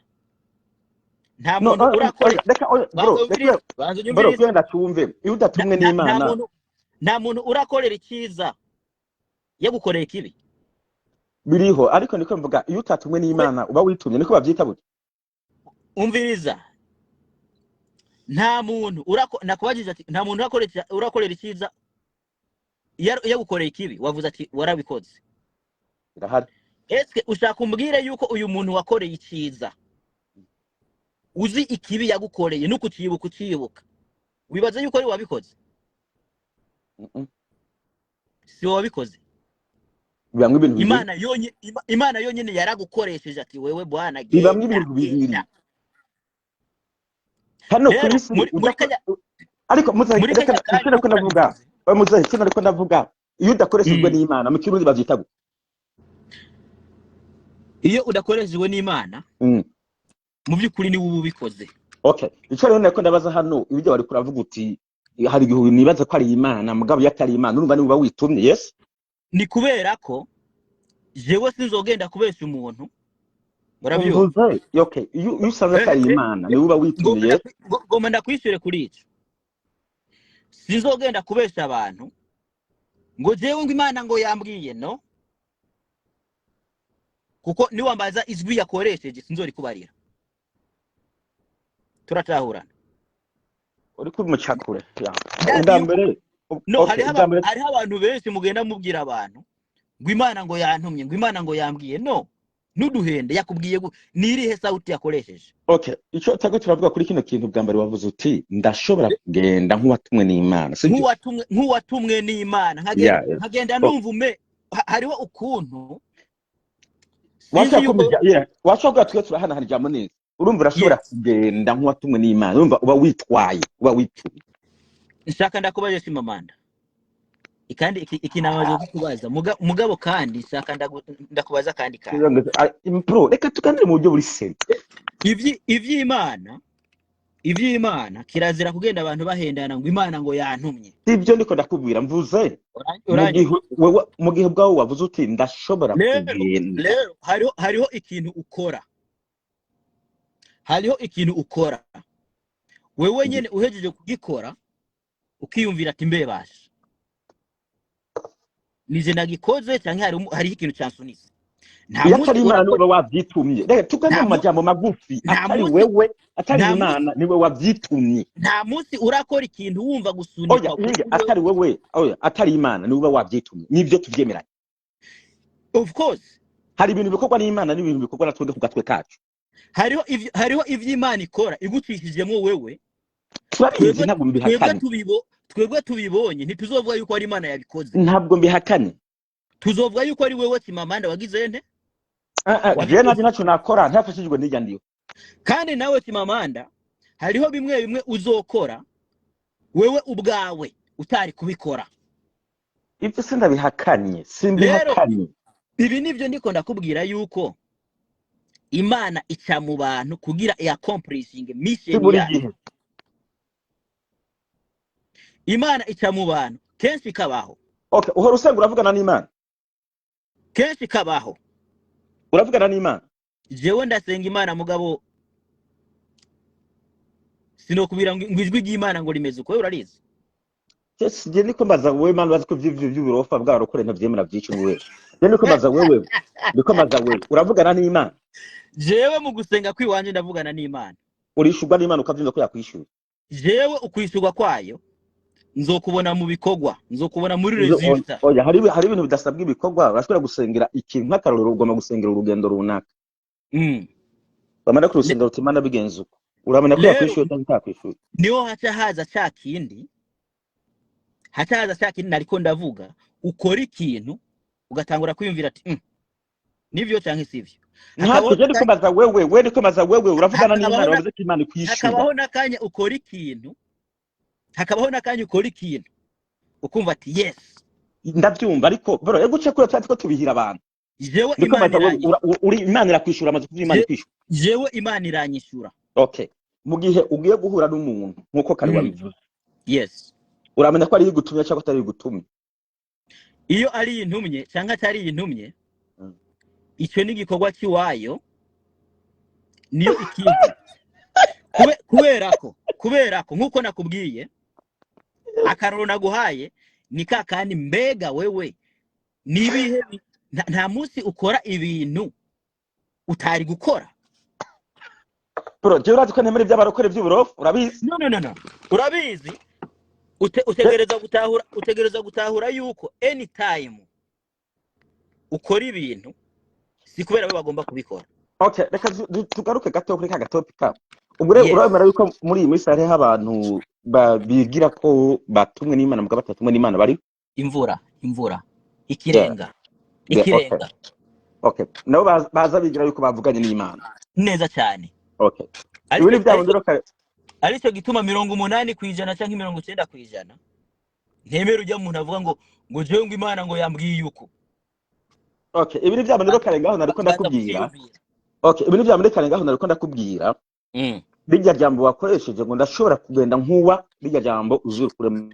nta No, muntu urakora reka, oya, bro, Banza reka umvirize, banza bro, unyumvirize. kugira ndacyumve, iyo udatumwe Nta n'Imana. Nta muntu urakorera icyiza yagukoreye ikibi. Biriho, ariko niko mvuga, iyo utatumwe n'Imana uba witumye, niko bavyita gutya. Umviriza, nta muntu nakubajije ati nta muntu urakorera icyiza yagukoreye ikibi, wavuze ati warabikoze. Birahari. Eske ushaka umbwire yuko uyu muntu wakoreye icyiza, uzi ikibi yagukoreye, nukucibuka ucibuka, wibaza yuko ari wabikoze? Mm-mm. Si wowe wabikoze. Bibamwo ibintu bibiri. Imana yonyine yaragukoresheje ati wewe bwana, Bibamwo genda, ibintu bibiri. genda. Hano ku Rero isi muri udakora kanya ariko muze muri reka kanya kanya icyo nariko ndavuga, nabivuze. oya, muze icyo nariko ndavuga, iyo udakoreshejwe n'Imana, mu Kirundi bavyita gute? Iyo udakoreshejwe n'Imana, mu by'ukuri ni wowe ubikoze. Okay, ico rero nariko ndabaza hano, ibyo wari kuravuga uti hari igihe nibaza ko ari Imana, mugabo iyo atari Imana urumva niba witumye, yes. Ni kubera ko jewe sinzogenda kubesha umuntu, urabyumva? Mvuze okay, iyo usanze atari Imana niba uba witumye, yes. Ngomba ndakwishyure kuri ico. Sinzogenda kubesha abantu ngo jewe ngo Imana ngo yambwiye, no kuko niwambaza ijwi yakoresheje sinzorikubarira. Turatahurana? Uri kumucakure ya. Ndazi Ubwa yuko mbere no okay, hariho ubwa mbere hariho abantu benshi mugenda mubwira abantu ngo Imana ngo yantumye, ngo Imana ngo yambwiye. No nuduhende, yakubwiye nirihe sauti yakoresheje? Okay, ico tago turavuga kuri kino kintu, bwa mbere wavuze uti ndashobora kugenda nk'uwatumwe n'Imana, sibyo? Nk'uwatumwe n'Imana, nkagenda nkagenda numva ume hariho ukuntu sinzi Washaka yuko kumenya, yeah, washaka kuvuga twe turahanahana ijambo neza. Urumva urashobora kugenda nk'uwatumwe n'Imana, urumva uba witwaye, uba witumye. Nshaka ndakubaje, Chimamanda. Kandi iki namaze kukubaza. Mugabo kandi shaka ndakubaza kandi kandi. Bro, reka tuganire mu buryo buri sérieux. Ivy'Imana kirazira kugenda abantu bahendana ngo Imana ngo yantumye. Sibyo, ndiko ndakubwira, mvuze mu Uranyumva? gihe wewe, mu gihe ubwawe wavuze uti ndashobora Rero kugenda. Rero hariho ikintu ukora, hariho ikintu ukora wewe nyene, uhejeje kugikora ukiyumvira ati mbebasha nije nagikoze canke hariho ikintu cansunitse? Nta Iyo munsi atari Imana, urakora niwe wavyitumye. Reka tuganire nta mu majambo magufi. nta Atari munsi wewe, atari nta munsi Imana, niwe wavyitumye. Nta munsi urakora ikintu wumva Oya. gusunikwa kuri Hinge. wewe? Atari wewe, oya, atari Imana, niwe wavyitumye, nivyo tuvyemeranye. Of course. Hari ibintu bikorwa n'Imana n'ibintu bikorwa na twebwe ku gatwe kacu. Hariho ivy'Imana ikora igucishijemwo wewe. Turabizi. Twebwe Ntabwo twebwe mbihakanye. Twebwe tubibonye ntituzovuga yuko ari Imana yabikoze. Ntabwo mbihakanye. Tuzovuga yuko ari wewe Chimamanda wagize nte? Ah, ah, jewe Wabikoze. nanje ntaco nakora ntafashijwe n'irya ndiho. Kandi nawe Chimamanda, hariho bimwe bimwe uzokora wewe ubwawe utari kubikora. Ivyo sindabihakanye. Rero Simbihakanye. ibi nivyo ndiko ndakubwira yuko Imana ica mu bantu kugira iaccomplishing Si mission buri yayo. gihe. Imana ica mu bantu kenshi ikabaho. Okay, uhora usenga, uravugana n'Imana? Kenshi ikabaho. Uravugana n'Imana? Jewe ndasenga Imana, mugabo sinokubwira ngo ijwi ry'Imana ngo rimeze uko. Wewe urarizi? Yes, je niko mbaza wewe, man, bazi ko ivyo vy'uburofa bw'abarokore ntavyemera vyinshi. Wewe, je niko mbaza wewe, niko mbaza wewe, uravugana n'Imana? Jewe mu gusenga kwiwanje ndavugana n'Imana. Urishurwa n'Imana, ukavyumva ko yakwishyura? Jewe ukwishurwa kwayo nzokubona mu bikorwa, nzokubona muri résultat. Oya, hari ibintu bidasabwa ibikorwa. Urashobora gusengera ikintu, nk'akarorero, ugomba gusengera urugendo runaka, wamara kurusengera uti Imana bigenze uko, uramenya ko Rero yakwishyuye cyangwa itakwishyuye. Niho haca haza ca kindi, haca haza ca kindi nariko ndavuga: ukora ikintu ugatangura kwiyumvira ati nivyo canke sivyo?" Ntabwo Hakabaho je ndiko mbaza wewe, we ndiko mbaza wewe, uravugana n'Imana? Hakabaho Wavuze ko Imana ikwishyura. Hakabaho n'akanya ukora ikintu, hakabaho n'akanya ukora ikintu ukumva ati yes. Ndabyumva, ariko bro, ego uce kure, twari two tubihira abantu. Jewe Ndiko Imana mbaza wewe. iranyishura. Uri Imana irakwishura, amaze kuvuga Imana ikwishyura? Jewe Imana iranyishura. Okay, mu gihe ugiye guhura n'umuntu nk'uko kare wabivuze, uramenya ko ari igutumye cyangwa atari igutumye? Iyo ari intumye canke atari intumye, icyo ni igikorwa cy'iwayo, niyo ikizi. Kubera ko nk'uko nakubwiye, akaroro naguhaye ni ka kandi. Mbega wewe nibihe nta munsi ukora ibintu utari gukora? Bro, jewe urazi ko ntemera iby'abarokore by'uburofu, urabizi. No, no, no, no, urabizi. Utegereza gutahura yuko anytime ukora ibintu si kubera we bagomba kubikora. Okay, reka tugaruke gato kuri ka gatopic ka ubwo rero. Urabona yuko muri iyi minsi hariho abantu bigira ko batumwe n'Imana mugabo batatumwe n'Imana bari Imvura, imvura ikirenga. Yeah, okay. Ikirenga. Okay, nabo baza bigira yuko bavuganye n'Imana. Neza cyane. Okay, ariko ibi ni bya ariko bundi rero kare. Aricyo gituma 80% cyangwa 90% ntemera ujya umuntu avuga ngo jewe ngo Imana ngo yambwiye uko. Okay, ibi ni bya bundi rero kare ngaho nariko Banza ndakubwira. kuvyiyumvira. Okay, ibi ni bya bundi kare ngaho nariko ndakubwira. Rirya jambo wakoresheje ngo ndashobora kugenda nkuwa, rirya jambo uzurikuremo.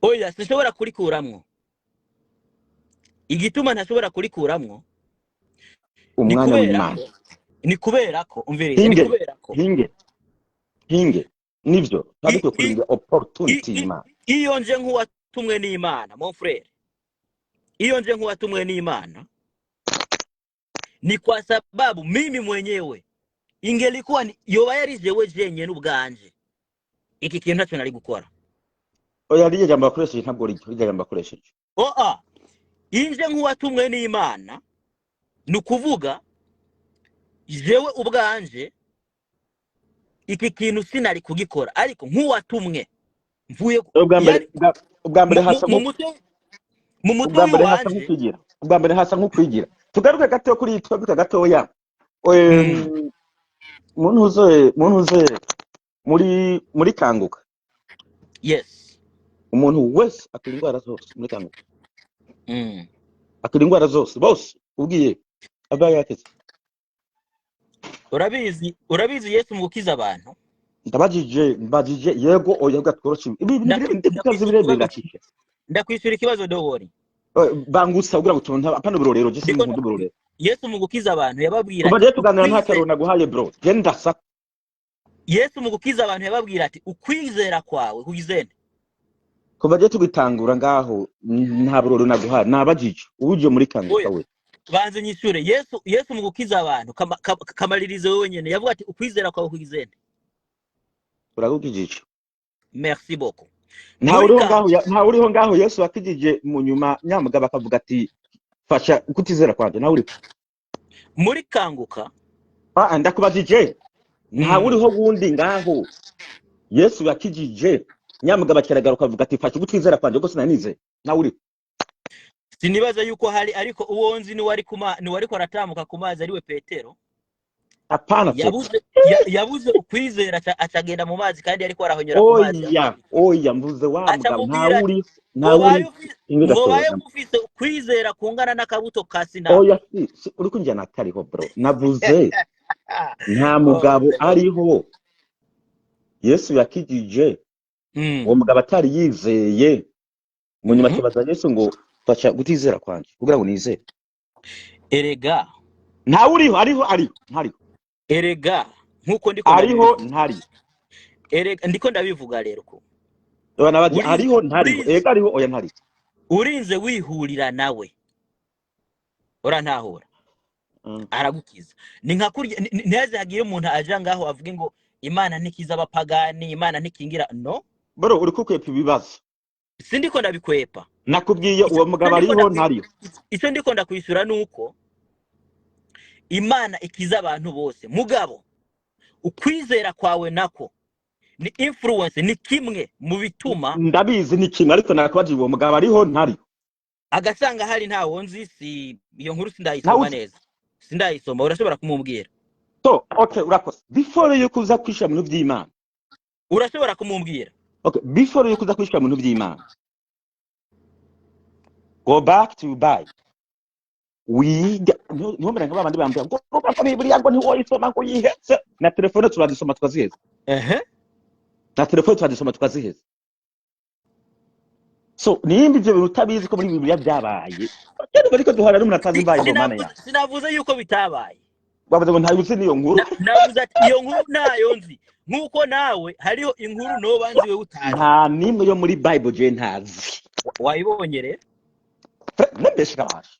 Oya, sinshobora kurikuramwo. Igituma ntashobora kurikuramwo ni Umwanya kubera w'Imana. ko, ni kubera ko, umviriza, ni Hinge. kubera ko Hinge, hinge, nivyo tuba dukwiye kurinda opportunity y'Imana. Iyo nje nk'uwatumwe n'Imana, mon frère, iyo nje nk'uwatumwe n'Imana ni kwa sababu mimi mwenyewe ingelikuwa yoba yari jewe jenyene ubwanje, iki kintu ntacyo nari gukora. Oya, rirya jambo wakoresheje ntabwo rirya jambo wakoresheje. Oa, inje nk'uwatumwe n'Imana ni ukuvuga jewe ubwanje iki kintu sinari kugikora, ariko nk'uwatumwe mvuye Ubwa mbere yari ubwa mbere hasa mu nko mutwe, mu mutwe ubwa mbere hasa w'iwanje. nk'ukwigira, ubwa mbere hasa nk'ukwigira. Tugaruke gato kuri iyi topic gatoya. Muntu uze muri Kanguka. Yes. Umuntu wese akira indwara zose muri Kanguka. Akira indwara zose, bose ubwiye aba yakize. Urabizi, urabizi, Yesu mu gukiza abantu. Ndabajije, mbajije yego oya gatworoshe ibi bintu ndikukazi Ndakwishyura birebire. ikibazo. Ndakike. Ndakwishyura ikibazo, don't worry. Bangutsa kugira ngo tubone, apana uburorero, je Ndiko sinkunda uburorero. Yesu mu gukiza abantu yababwira Kuva ati je tuganira nta ukwizera karoro naguhaye, bro, je ndasa. Yesu mu gukiza abantu yababwira ati ukwizera kwawe kugizene. Kuva je tugitangura ngaho nta burorero naguhaye, nabajije uje muri Kanguka. Oya. We. Banze nyishure. Yesu mu gukiza abantu kamaririze wewe nyene, yavuga ati ukwizera kwawe kugizene. Uragukijije. Merci beaucoup. Nta Muri uriho ngaho Kanguka. Nta uriho ngaho Yesu wakijije mu nyuma nyamugabo akavuga ati fasha kutizera kwanje, nta uriho? Muri Kanguka. Ah, ndakubajije, nta uriho wundi ngaho Yesu yakijije nyamugabo akiragaruka avuga ati fasha kutizera kwanje kuko sinanize? Nta uriho? Sinibaza yuko hari, ariko uwo nzi ni wari kuma ni wariko aratambuka ku mazi, ariwe Petero. Apana Petero. Yabuze ukwizera, acagenda mu mazi kandi ariko arahonyora ku mazi. Oya, oya, mvuze wa Aca mugabo, nta mubwira ati uri nta ngo baye uri ingo ngo baye gatoya. mufise ukwizera kungana n'akabuto ka sinapi. Oya, si uri kunjyana atariho, bro. Navuze nta mugabo ariho Yesu yakijije uwo mugabo atari yizeye, mu nyuma akibaza Yesu ngo fasha kutizera kwanje kugira ngo nizere. Erega Ntawe uriho? Ariho, ariho, ntariho? Erega nkuko ndiko Ariho? ndabivuga. Ntariho? Erega ndiko ndabivuga rero ko Oya, nabaje urinze ariho, ntariho? Urinze Ega ariho, oya, ntariho? urinze wihurira nawe, urantahura? Aragukiza. Ni nka kurya ntihaze hagire umuntu aja ngaho avuge ngo Imana ntikiza abapagani, Imana ntikingira, no. Bro, uri kukwepa ibibazo. Sindiko ndabikwepa. Nakubwiye icyo uwo icyo mugabo ndiko ariho, ntariho? Icyo ndiko ndakwishyura ni uko Imana ikiza abantu bose, mugabo ukwizera kwawe nako ni influence, ni kimwe mu bituma. Ndabizi ni kimwe, ariko nakubajije uwo mugabo ariho, ntariho? Agasanga hari ntawo nzi, si iyo nkuru Ntawe sindayisoma uzi? neza, sindayisoma. Urashobora kumubwira. So okay, urakoze. Before yuko uza kwishira mu bintu by'Imana. Urashobora kumubwira. Okay, before yuko uza kwishira mu bintu by'Imana, go back to Bible, wiga. Ntumere nka babandi bambwira ngo urumva Bibiliya ngo ntiwoyisoma ngo uyiheze. Na telefone turazisoma tukaziheza. Na telefone turazisoma tukaziheza. So nimba ivyo bintu utabizi ko muri Bibiliya byabaye, rero bariko duhana n'umuntu atazi Bible, mana ya. Sinavuze yuko bitabaye. Bavuze ngo ntayo uzi niyo nkuru. Navuze ati iyo nkuru ntayo nzi, nk'uko nawe hariho inkuru noba nzi wewe utazi. Nta nimwe yo muri Bible je ntazi. Wayibonye rero. Nembesha kabasha.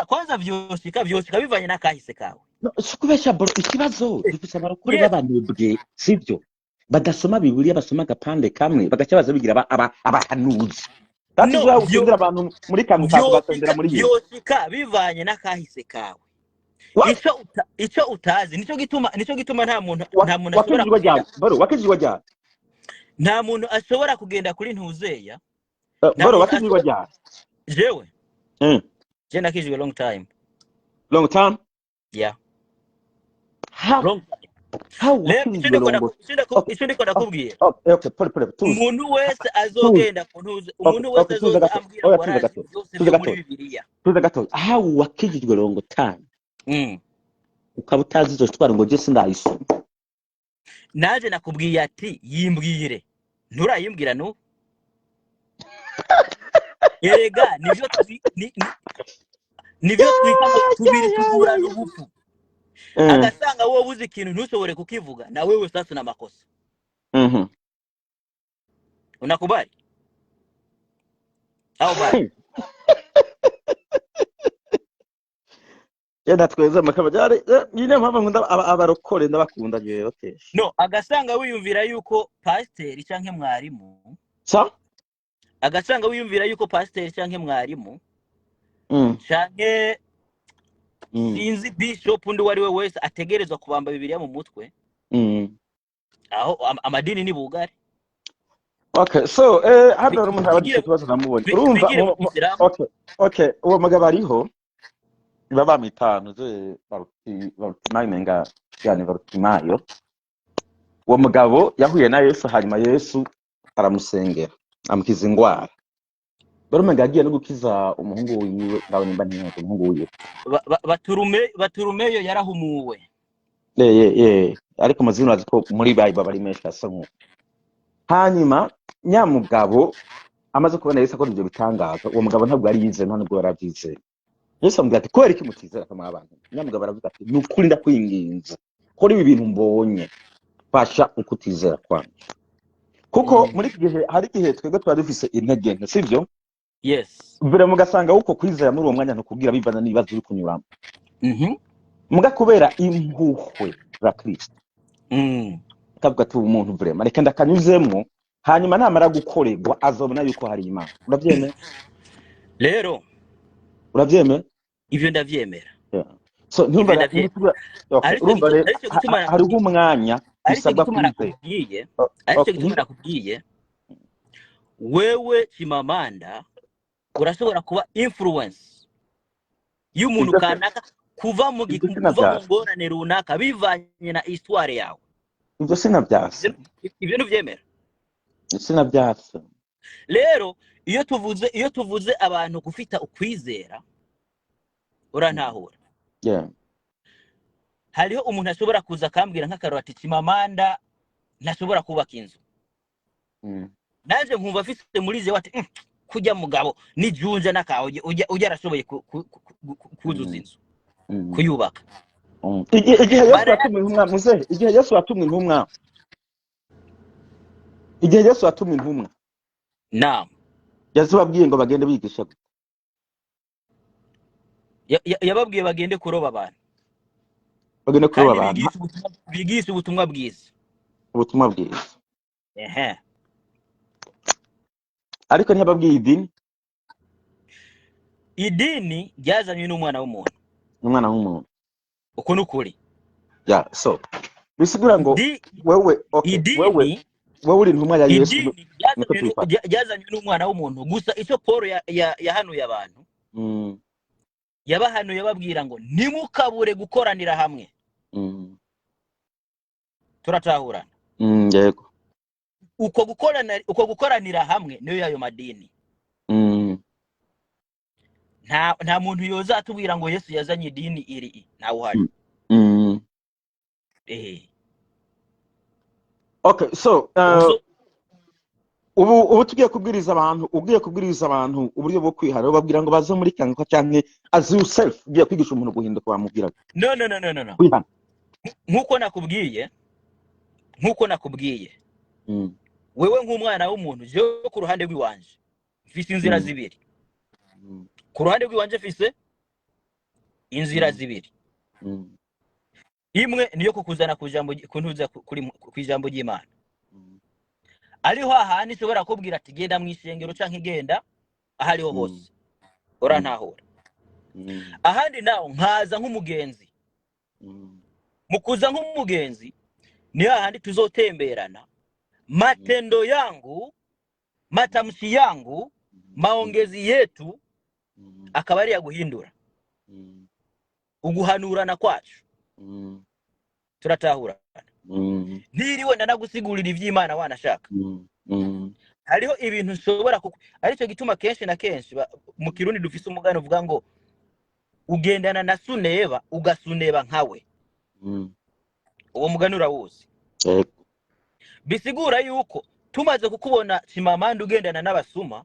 Kwanza vyoshika bivanye n'akahise kawe. No, si kubesha, bro. Ikibazo dufise abarokore b'abanebwe, sivyo? Badasoma Bibiliya, basoma agapande kamwe bagaca baza bigira abahanuzi. That is No, why usengera abantu muri Kanguka, ugasengera vyoshika muri Yesu. Vyoshika bivanye n'akahise kawe. What? Ico utazi, nico gituma nta muntu ashobora Wakijijwe kugenda ryari, bro? Wakijijwe ryari? Nta muntu ashobora kugenda kuri ntuzeya. Nta Bro, muntu wakijijwe ashobora ryari? Jewe je nakijijwe long time. Long time? Yeah. How? Long time. How Rero ico wakijijwe ndiko long? ico ndiko ndakubwira, Okay, okay, pole pole, tuzi. umuntu wese azogenda ku ntuze, umuntu wese Okay, tuza azoza gato. ambwira Oya, ngo tuza arazi gato. byose Tuza byo muri gato. Bibiliya. Tuza gato. How wakijijwe long time ukaba utazi izo twara ngo je sindayisoma? Naje nakubwiye ati yimbwire, nturayimbwira n'ubu. Erega nivyo twita ngo tubiri tuvurana ubupfu. Agasanga wowe uzi ikintu ntushobore kukivuga, na wewe sasa una makosa. Unakubali au bado? Yenda tweze amakaba byari nyine mpamvu nkunda abarokore, ndabakunda jewe bakesha. No, agasanga wiyumvira yuko pasiteri canke mwarimu Sa agasanga wiyumvira yuko pasiteri canke mwarimu canke sinzi bishop undi uwo ari we wese ategerezwa kubamba Bibiliya mu mutwe. Aho amadini ni bugare. Okay, so hano hari umuntu abajije Twigire ikibazo namubonye. Urumva twigire mu Isilamu. Okay, uwo mugabo ariho baba bamwita ze Barutimayo, menga yani Barutimayo. Uwo mugabo yahuye na Yesu, hanyuma Yesu aramusengera. Amukiza ingwara. Barumenga yagiye no gukiza umuhungu wiwe, ngaho nimba ntihenze, umuhungu wiwe. Baturumeyo yarahumuwe. Ariko amazina urazi ko muri Bible bari menshi asa nk'uko. Hanyuma nyamugabo amaze kubona Yesu akora ibyo bitangaza, uwo mugabo ntabwo yari yizeye, nta nubwo yari abyizeye. Yesu amubwira ati: "Kubera iki mutizera kamwe abantu?" Nyamugabo aravuga ati: "Ni ukuri, ndakwinginze, kora ibi bintu mbonye, fasha ukutizera kwanjye." Kuko muri iki gihe hari igihe twebwe tuba dufise intege nke, sibyo? Yes. Mbere mugasanga uko kwizera muri uwo mwanya ntukubwira, bivana n'ibibazo uri kunyuramo. Muga kubera impuhwe za Kristo, akavuga ati: "Umuntu vraiment, reka ndakanyuzemwo, hanyuma namara gukorerwa azobona yuko hari Imana." Urabyemera? Rero Urabyemera? Ivyo ndavyemera. Yeah. So Ivyo ntumva ndavyemera. Aricyo urumva rero aricyo gituma hariho nakubwiye umwanya aricyo bisabwa gituma kwizera. nakubwiye aricyo gituma nakubwiye, wewe Chimamanda urashobora kuba influence y'umuntu Ibyo se kanaka kuva mu ibyo kuva mu sinavyase. ngorane runaka bivanye na histoire yawe. Ibyo sinavyase. Ibyo ntuvyemera? Sinavyase. Rero iyo tuvuze abantu gufita ukwizera, urantahura? Yeah. Hariho umuntu ashobora kuza akambwira nk'akaroro ati: "Chimamanda ntashobora kubaka inzu." Nanje nkumva afise muri jewe ati: Kurya mugabo nijunja n'akawe ujya arashoboye kuzuza inzu, kuyubaka." Igihe Yesu Bara yatumwe intumwa, muzehe, igihe Yesu yatumwe intumwa, igihe Yesu yatumwe intumwa, Naam. yazibabwiye ngo bagende bigisha gute? Yababwiye bagende kuroba abantu. Bagende kuroba Kandi abantu. Bigishe ubutumwa bwiza. Ubutumwa bwiza. Ehe. Ariko ntiyababwiye idini. Idini ryazanywe n'umwana w'umuntu. N'umwana w'umuntu. Uko ni ukuri. Yeah, so bisigura ngo Di wewe, okay, wewe idini wewe uri intumwa ya Yesu. Idini Niko ryazanywe tubifata. Ryazanywe n'umwana w'umuntu. Gusa icyo Paul yahanuye abantu, yabahanuye ababwira ngo ntimukabure gukoranira hamwe. Turatahurana? Yego. Uko gukoranira hamwe niyo yayo madini. Nta muntu yoza atubwira ngo Yesu yazanye idini iri, ntawe uhari. Okay, so So ubu tugiye kubwiriza abantu, ugiye kubwiriza abantu uburyo bwo kwihara, ubabwira ngo baze muri Kanguka canke as yourself ugiye kwigisha umuntu guhinduka, wamubwira No, no, no, no, no, no. kwihana? Nkuko nakubwiye, wewe nk'umwana w'umuntu, jewe ku ruhande rw'iwanje mfise inzira zibiri. Ku ruhande rw'iwanje mfise inzira zibiri. Imwe niyo kukuzana ku jambo, kuntuza ku ijambo ry'Imana. Ariho hahandi nshobora kubwira ati: "Genda mu ishengero canke genda ahariho hose." Urantahura? Ahandi naho nkaza nk'umugenzi. Mu kuza nk'umugenzi ni hahandi tuzotemberana, matendo yangu, matamshi yangu, maongezi yetu akaba ari yaguhindura, uguhanurana kwacu. Turatahurana? Ntiriwe ndanagusigurira ivy'Imana wanashaka. Hariho ibintu nshobora kuku, aricyo gituma kenshi na kenshi mu Kirundi dufise umugani uvuga ngo ugendana na suneba ugasuneba nkawe. Uwo mugani urawuzi? Yego. Bisigura yuko tumaze kukubona Chimamanda ugendana n'abasuma,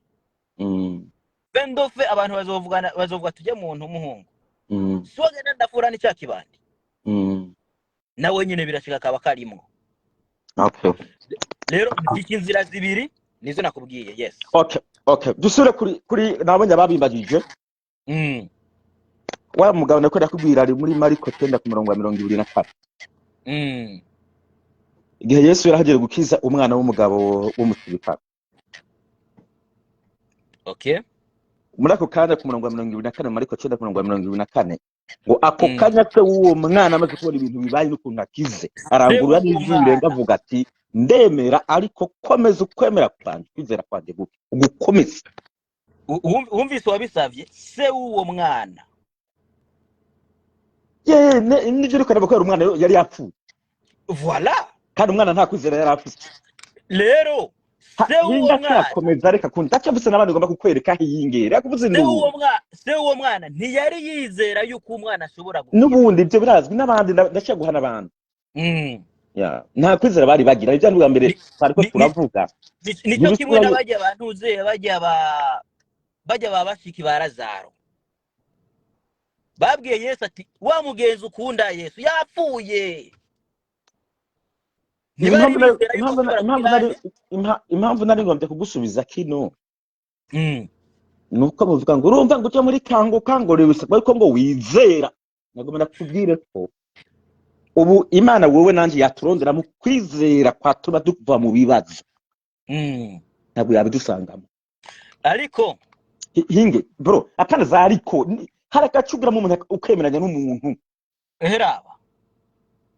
fendofe abantu bazovugana, bazovuga tujye muntu umuhungu si wagenda ndafura ni cya kibandi. Nawe nyine birashika kaba karimwo. Rero mfite inzira zibiri, nizo nakubwiye, yes. Okay, dusubire kuri nabonye ababimbagije. Wa mugabo nako ndakubwira ari muri Mariko 9 ku murongo wa 24. Igihe Yesu yarahagera gukiza umwana w'umugabo w'umusirikare. Muri ako kanya, ku murongo wa 24, Mariko 9 ku murongo wa 24, ngo ako kanya se w'uwo mwana amaze kubona ibintu bibaye n'ukuntu akize, Se arangurura w'uwo n'ijwi rirenga mwana avuga ati: "Ndemera, ariko komeza ukwemera kwanjye, kwizera kwanjye guke ugukomeze." Wumvise uwabisavye, se w'uwo mwana. Ye, nivyo, ariko araba kubera umwana yari yapfuye. Voilà. Kandi umwana nta kwizera yari afite. Rero Se w'uwo Hinga mwana cyakomeza, reka kundi ndacyafise n'abandi ngomba kukwereka. Hingera yakuvuze se w'uwo induru. mwana, se w'uwo mwana ntiyari yizera yuko umwana ashobora gukira. N'ubundi ibyo birazwi n'abandi, ndacyaguha n'abandi. Ya, nta kwizera bari bagira. Ibyo bwa mbere twariko turavuga Nicyo kimwe ntibisigura n'abajya bantuze bajya ba bashiki ba Lazaro babwiye Yesu ati: "Wa mugenzi ukunda, Yesu, yapfuye." Ntibari Impamvu bizera yuko impamvu ashobora impamvu kugira nari impamvu nari ngombye kugusubiza kino nuko muvuga ngo urumva ngo ujya muri Kanguka ngo bisabwa ariko ngo wizera. Nagomba ndakubwire ko ubu Imana wowe nanjye yaturondera mu kwizera kwatuma tuva mu bibazo, ntabwo yabidusangamo. Ariko Hinge bro, apana za ariko. Hari agacugiramo umuntu ukemeranya n'umuntu. Eheraba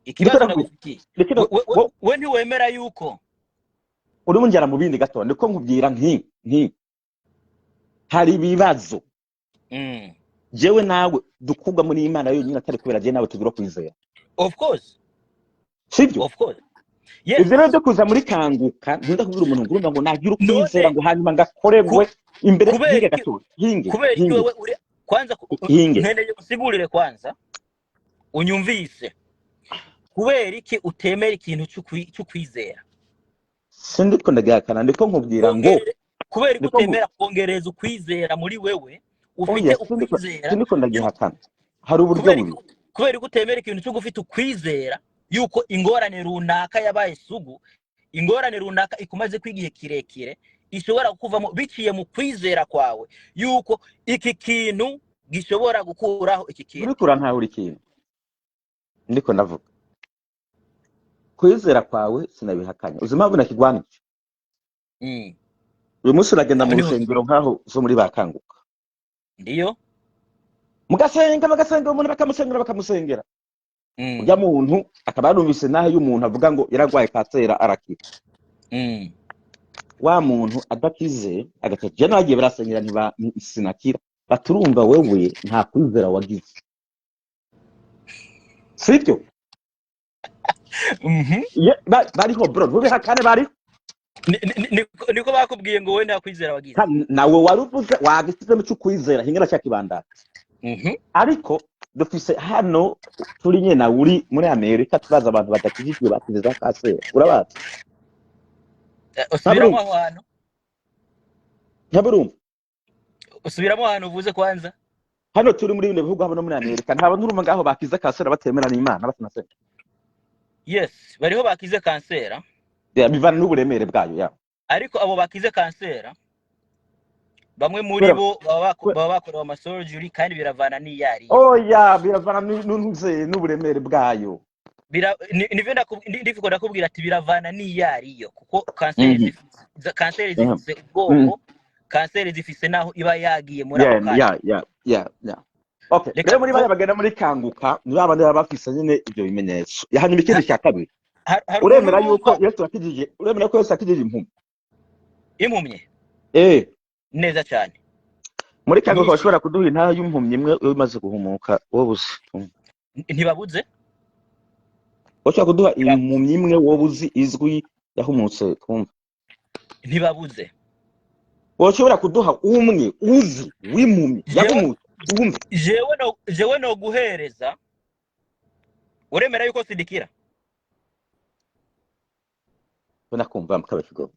Ndiko ikibazo ndakubwira ndagufitiye. Ndiko We ntiwemera yuko urimo njyana mu bindi gato. Ndiko nkubwira nti hari ibibazo jewe nawe dukurwamo n'Imana yonyine, atari kubera jewe nawe tugira kwizera. Of course. Sibyo? Of course, yes. Ivyo rero byo kuza muri Kanguka, nkunda kubwira umuntu ngo urumva ngo nagira ukwizera None ngo hanyuma ngakoregwe imbere. Kubera Hinge iki? gato, hinge. Kubera iki? Hinge. Wewe uri kwanza Hinge. Nkeneye usigurire kwanza, unyumvise. Kubera iki utemera ikintu c'ukwizera? Sindiko ndagihakana, ndiko nkubwira ngo Kubera iki ndiko utemera kongereza ukwizera muri wewe ufite Oya, sindiko ukwizera sindiko ndagihakana, hari uburyo kubera bubiri. Kubera ko utemera ikintu cyo gufite ukwizera yuko ingorane runaka yabaye sugu, ingorane runaka ikumaze kwigihe kirekire, ishobora kuvamo biciye mu kwizera kwawe yuko iki kintu gishobora gukuraho iki kintu. Uriko urantahura ikintu ndiko ndavuga? Kwizera kwawe sinabihakanya. Uzi impamvu nakigwanije? Uyu munsi uragenda mu Aho niho rusengero nk'aho zo muri bakanguka, Ndiyo. Mugasenga, bagasenga umuntu, bakamusengera, bakamusengera. Urya muntu akaba yarumvise naho iyo umuntu avuga ngo yaragwaye kanseri arakira, wa muntu adakize agaca je nagiye barasengera ntiba sinakira, baturumva wewe nta kwizera wagize, sibyo? Mhm. Bariho bro, ntubihakane, bariho. Niko bakubwiye ngo wowe nta kwizera wagize? Nawe waruvuze wagisizemo cyo kwizera hingana cya kibandana. Ariko dufise hano turi nyene, uri muri Amerika, turazi abantu badakijijwe bakize za kanseri, urabazi? Usubiramo Ntaburumva. aho hantu. Ntaburumva. Usubiramo ahantu uvuze kwanza. Hano turi muri bino bihugu, hano muri Amerika, nta bantu urumva ngaho bakize kanseri batemera n'Imana, batanasenga? Yes, bariho bakize kansera. Yeah, bivana n'uburemere bwayo ya. Ariko abo bakize kansera, bamwe muri bo baba bakorewe amasurgery, kandi biravana n'iyariyo. Oya, biravana n'uburemere bwayo. Nivyo ndiko ndakubwira ati biravana n'iyariyo, kuko kanseri kanseri zifise ubwoko, kanseri zifise naho iba yagiye muri ako kanya. Yeah. Okay. Reka Rero muri bariya bagenda muri Kanguka ni ba bandi baba bafise nyine ibyo bimenyetso. Hanyuma ikindi cya kabiri, Hari umuntu uremera yuko urumva Yesu yakijije, uremera ko Yesu yakijije impumyi? Impumyi? Eh. Neza cyane. Muri Kanguka Nyinshi. bashobora kuduha intaha y'impumyi imwe iyo imaze guhumuka, wowe uzi? Ntibabuze. Bashobora kuduha impumyi imwe wowe uzi izwi yahumutse, twumva? Ntibabuze. Woshobora kuduha umwe uzi w'impumyi Jewe yahumutse, twumve? Jewe no guhereza, uremera yuko sidikira? Ndakumva mukabashigo.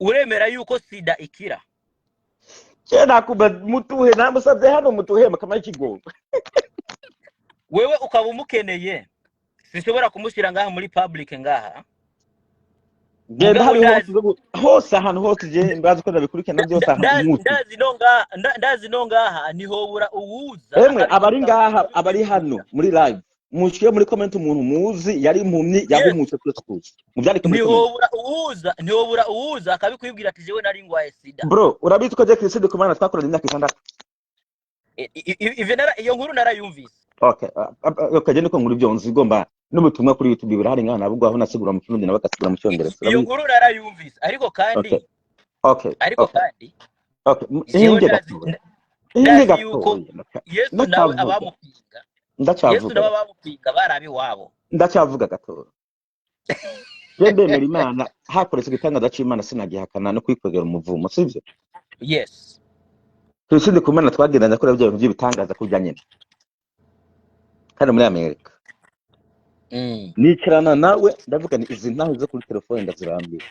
Uremera yuko sida ikira? Je nakumva, mutuhe, namusabye hano mutuhe mukama ikigongo. Wewe ukaba umukeneye, sinshobora kumushyira ngaha muri public ngaha. Genda Mugabo hari ndazi hose, hose, ahantu hose je mbazi ko ndabikurikirana byose ahantu umuti. Ndazi no ngaha, ndazi no ngaha ntihobura uwuza Emwe abari akabikubwira. ngaha, abari hano muri live, mushire muri comment umuntu muzi yari impumyi yahumutse, twese tuzi, mubyandike muri comment. Ntihobura uwuza akabikwibwira ati: "Jewe nari ngwaye sida." Bro, urabizi ko je Christine Kumana twakoranye imyaka 6? Ivyo iyo nkuru narayumvise. Okay, okay, je niko nkuru ibyo nzi, igomba n'ubutumwa kuri YouTube birahari ngaha, nabwo aho nasigura mu Kirundi nawe agasigura mu Cyongereza. Iyo Urabizi? nkuru narayumvise, ariko kandi Okay. ariko Okay. kandi Okay. jewe Hinge ndazi gatoya, hinge ndazi yuko gatoya, Yesu nawe ndacyavuga. abamupinga, Yesu Ndacyavuga. nawe abamupinga bari abiwabo. Ndacyavuga gatoya. Je ndemera Imana, hakoretse igitangaza c'Imana sinagihakana no kwikwegera umuvumo, sivyo? Yes. Twishinde ku Mana, twagendanye akora bya bintu by'ibitangaza kurya nyene kandi muri Amerika. Nicarana nawe ndavuga ni izi ntaho zo kuri telefone ndazirambiwe.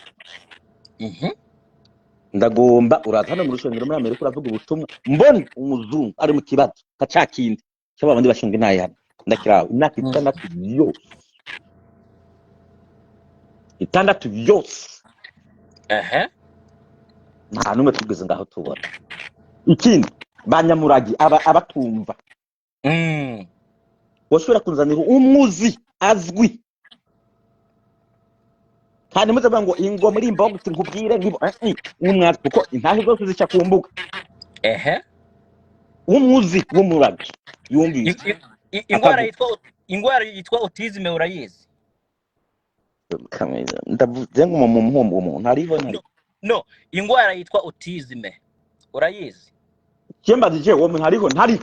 Ndagomba uraza hano mu rusengero muri Amerika uravuga ubutumwa, mbona umuzungu ari mu kibazo nka ca kindi cy'aba bandi bashinga intahe hano, ndakiraho imyaka 6 yose, 6 yose. Nta n'umwe tugeze ngaho tubona ikindi banyamuragi aba abatumva. Washobora kunzanira umwuzi azwi kandi muze ngo ingo muri inbox nkubwire ngibo umwazi, kuko intahe zose zica ku mbuga. Umwuzi w'umuragi yumvise Ingwara akavuga. Ingwara yitwa autisme urayizi? Ndavuze ngo mu muhumbu umuntu hariho ntari. No, ingwara yitwa autisme urayizi? Cyembajije uwo muntu hariho ntari.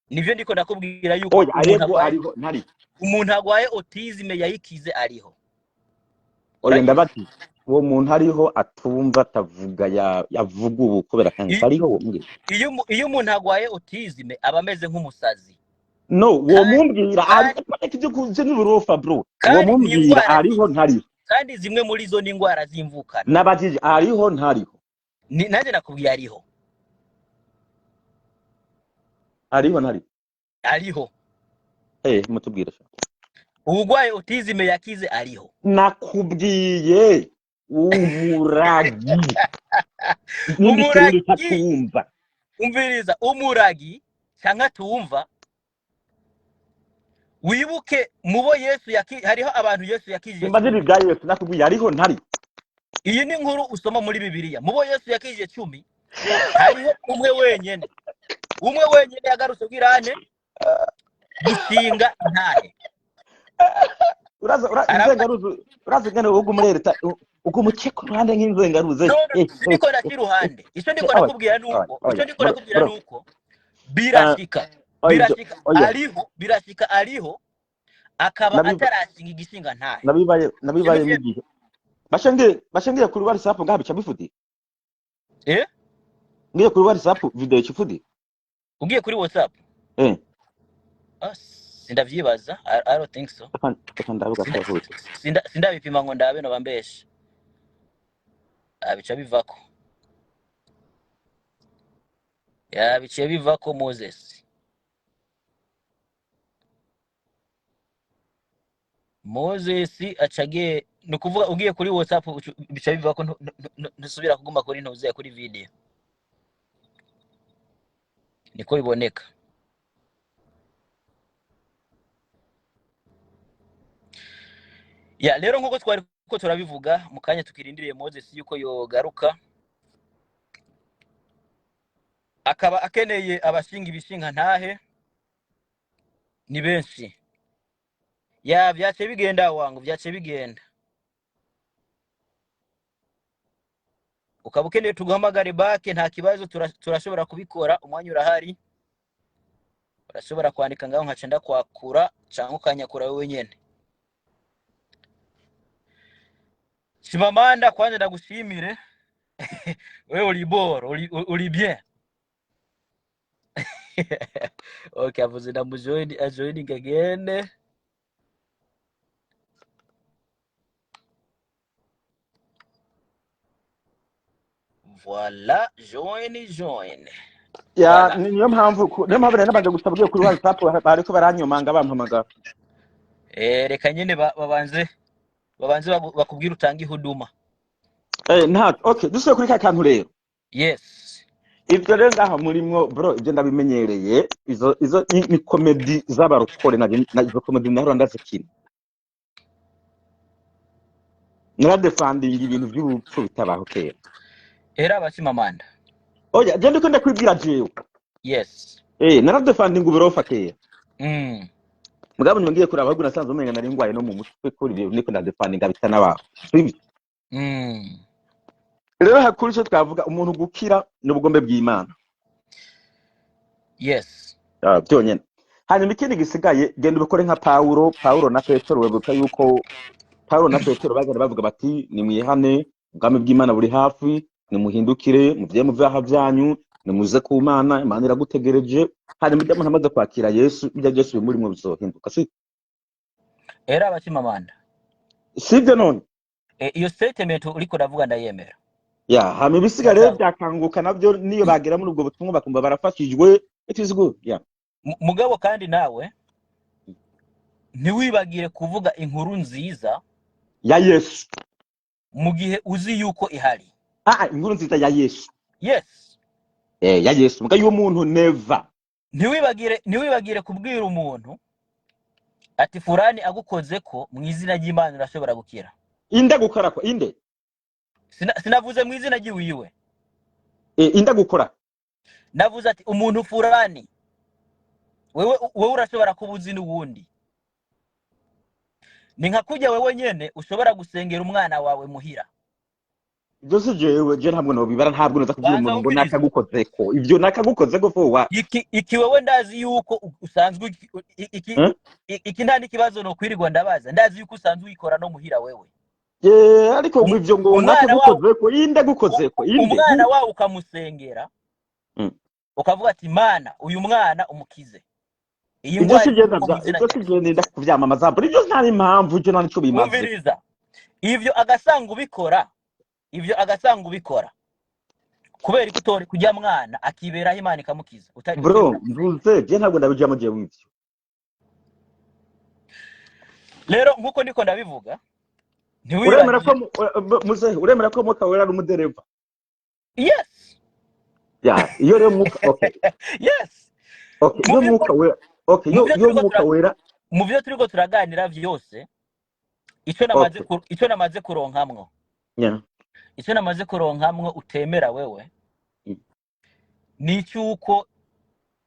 Nivyo ndiko ndakubwira yuko Oya, umuntu arego agwaye hariho ntari. Umuntu agwaye autisme yayikize ariho. Oya. Urayizi? Ndabati uwo muntu ariho atumva atavuga yavuga ubu kubera kandi ariho uwo mbwira. Iyo umuntu agwaye autisme aba ameze nk'umusazi. No, uwo Kandi mumbwira ari kandi pareka ibyo kuze n'uburofa bro, uwo kandi ni mumbwira ingwara ariho ntari. Kandi zimwe muri zo ni ingwara z'imvukano. Nabajije ariho ntariho. Ni nanjye nakubwiye ariho. Ariho ntari. Ariho. Mutubwire sha. Uwugwaye autisme yakize ariho. Nakubwiye umuragi n'indi kirundi Umuragi utatumva. Umviriza, umuragi canke atumva, wibuke mubo Yesu hariho abantu Yesu yakijije Simba 10. Ibya Yesu nakubwiye ariho ntari. Iyi ni inkuru usoma muri Bibiliya. Mubo Yesu yakijije 10 hariho umwe wenyene, umwe wenyene yagarutse bwirane gushinga intahe. Uraza Aravuga inzengaruzi, uraza ingene uguma urereta uguma uce ku ruhande nk'inzengaruzi. No, siniko ndaca iruhande. Ico ndiko Oya, ndakubwira oya, nuko ico oya, ndiko bro, ndakubwira bro. nuko birashika Oya, ibyo birashika oya. Ariho birashika, ariho akaba atarashinga igishinga ntahe. Nabibaye nabibayemo Ivyo igihe bashengiye kuri WhatsApp ngaha bica bifudi. Ngiye kuri WhatsApp video ikifudi. Ugiye kuri WhatsApp? Eh. Ah, sindavyibaza. I don't think so. Reka ndavuga twahuje. Sindabipima ngo ndabe noba mbeshe. Ah, bica bivako, ya biciye bivako Moses. Moses acagiye, ni ukuvuga ugiye kuri WhatsApp bica bivako, ntusubira kuguma kuri ntuzuye kuri video, niko biboneka. Ya rero nkuko twari ko turabivuga mu kanya tukirindiriye Moses yuko yogaruka, akaba akeneye abashinga ibishinga ntahe ni benshi. Ya vyace bigenda wangu, vyace bigenda. Ukaba ukeneye tuguhamagare bake, nta kibazo, turashobora kubikora, umwanya urahari. Urashobora kwandika ngaho nkaca ndakwakura canke ukanyakura wewe nyene. Chimamanda, kwanza ndagushimire. Wewe uri boro, uri bien. Okay, avuze ndamujoin, ajoining again. Voilà, join, join. Ya. Voilà. Niyo mpamvu nari nabanje gusaba ugiye kuri WhatsApp bariko baranyomanga bampamagara. Reka nyene babanze bakubwire utange ihuduma. Nta okay, dusubiye kuri ka kantu rero. Yes. Ibyo rero ngaha murimwo bro, ibyo ndabimenyereye, izo ni comedy z'abarokore na izo comedy nahora ndazikina, naradefandinga ibintu by'ubupfu bitabaho kera. Era abachimamanda. Oya, je ndiko ndakwibwira jewe. Yes. Naradefandinga uburofa kera. Mugabo nyuma ngiye kuraba ahubwo nasanze umenga nari ngwaye no mu mutwe kuri ibyo ndiko ndadefandinga bitanabaho, sibyo? Rero hakuri icyo twavuga, umuntu gukira n'ubugombe bw'Imana. Yes. Ah, byonyine. Hanyuma ikindi gisigaye, genda ubikore nka Pawulo na Petero, wibuka yuko Paulo na Petero bagenda bavuga bati: "Nimwihane, ubwami bw'Imana buri hafi, nimuhindukire muvuye mu vyaha vyanyu, nimuze ku Mana, Imana iragutegereje." Hanyuma ibyo umuntu amaze kwakira Yesu, ibyo byose bimurimwo bizohinduka, si Era abakimamanda. Sibyo none? Iyo statement uriko uravuga ndayemera. Ya, hama ibisiga rero Ndataha. byakanguka nabyo, niyo bagera muri ubwo butumwa bakumva barafashijwe, it is good, yeah. Mugabo kandi nawe ntiwibagire kuvuga inkuru nziza ya Yesu mu gihe uzi yuko ihari. Ah, inkuru nziza ya Yesu. Yes. Ya Yesu, muga y'uwo muntu never. Ntiwibagire kubwira umuntu ati: "Furani agukoze ko, mu izina ry'Imana urashobora gukira." Inde gukora ko inde? Sinavuze mu izina ry'iwiwe. Inde gukora? Navuze ati umuntu furani, wewe urashobora kuba uzi n'uwundi. Ni nka kurya wewe nyene ushobora gusengera umwana wawe muhira. Ibyo si jewe, je ntabwo nobibara, ntabwo noza kubwira Banza umuntu ngo wumvirize. Nakagukozeko, ivyo nakagukozeko for what? Iki wewe ndazi yuko usanzwe iki Eh? Iki nta n'ikibazo nokwirirwa ndabaza, ndazi yuko usanzwe uyikora no muhira wewe. Ariko ngo ivyo ngo Umwana wawe nakagukozeko, inde gukozeko, inde? Umwana wawe ukamusengera, ukavuga ati: "Mana, uyu mwana umukize iyi Ibyo ndwara si je ituruka mu ndavya izina ibyo rya si Yesu." je ndinda kuvyamamaza bro, ibyo nta n'impamvu, je nta nico bimaze. Umviriza, ivyo agasanga ubikora, ivyo agasanga ubikora kubera ko utori kujya mwana akiberaho, Imana ikamukiza utari Bro, utari. mvuze je ntabwo ndabijamo jewe ivyo. Rero nkuko ndiko ndabivuga, Uremera ko ntiwibagire muzehe, uremera ko Mwuka Wera ari umudereva? Yes. Ya, iyo rero Mwuka, okay. Yes. Okay, Mu iyo byo Mwuka Wera, okay, mu iyo byo iyo turiko Mwuka Wera mu byo turiko turaganira vyose, ico namaze ico namaze kuronkamwo, ico namaze kuronkamwo utemera wewe, ni icy'uko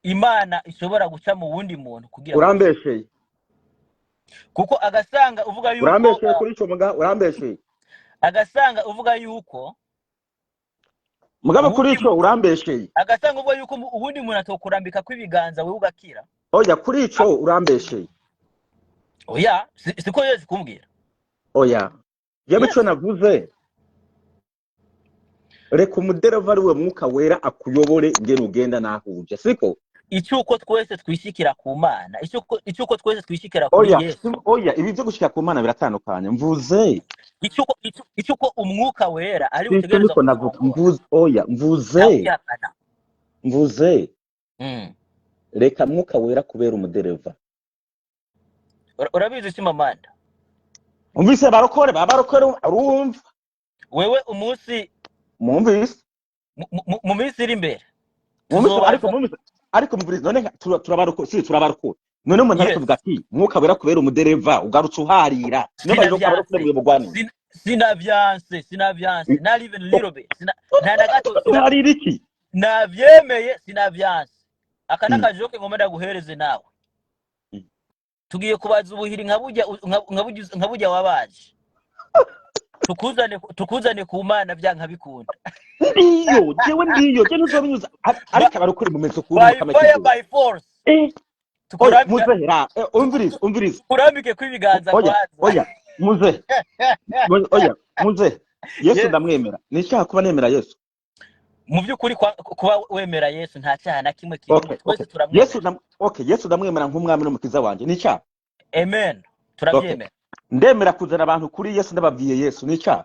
Imana ishobora guca mu wundi muntu kugira ngo Urambesheye. Kuko agasanga uvuga yuko Urambesheye kuri ico muga, urambesheye. Agasanga uvuga yuko Mugabo kuri uwundi ico urambesheye. Agasanga uvuga yuko uwundi muntu atokurambika kw'ibiganza wewe ugakira. Oya, kuri ico urambesheye. Oya, siko yose kumbwira. Oya, jewe ico Yes. navuze, reka umudereva ari we Mwuka Wera akuyobore ngene ugenda naho uja, siko? Icyuko twese twishikira ku Mana, icyuko twese twishikira kuri Oya. Yesu. Oya, ibi byo gushika ku Mana biratandukanye, mvuze Icyuko icyuko Umwuka Wera ari icyo butegerezwa niko navuga. kuturongora. Mvuze, oya, mvuze Ntawihakana. Mvuze reka Mwuka Wera kubera umudereva. Urabizi Chimamanda. Umvise barokore, ba barokore, urumva? Wewe umunsi Mwumvise? Mu minsi iri imbere Mwumvise ariko tuzobanza mwumvise ariko, mvurize none turabarokore, si turabarokore? None umuntu ariko Yes. avuga ati Mwuka Wera kubera umudereva, ugarutse uharira niyo abarokore Sinavyanse. muyobogwani. Sinavyanse, not even little bit. Nta na gato Uharira iki? Navyemeye, sinavyanse. Aka n'akajoke ngomba ndaguhereze nawe. Tugiye kubaza ubuhiri nka burya nka burya wabaje, tukuzane ku Mana byanka bikunda. Ndiyo, jewe ndiyo, je ntuzobinyuza. Ariko abarokore mumeze ukuntu By mukama fire, kigoye. by force. Oya. Tukurambika Muzehe, umvirize, umvirize. Tukurambike kw'ibiganza Oya. kwanza. Oya muzehe, oya muzehe, Yesu Yes. ndamwemera, nishaka kuba nemera Yesu. Mu by'ukuri kuba wemera Yesu nta cyaha na kimwe kirimo. Okay. Twese Yesu turamwemera. Okay, Yesu ndamwemera nk'umwami n'umukiza wanje, ni icyaha? Amen. Okay. Turabyemera. Ndemera kuzana abantu kuri Yesu, ndababwiye Yesu, ni icyaha?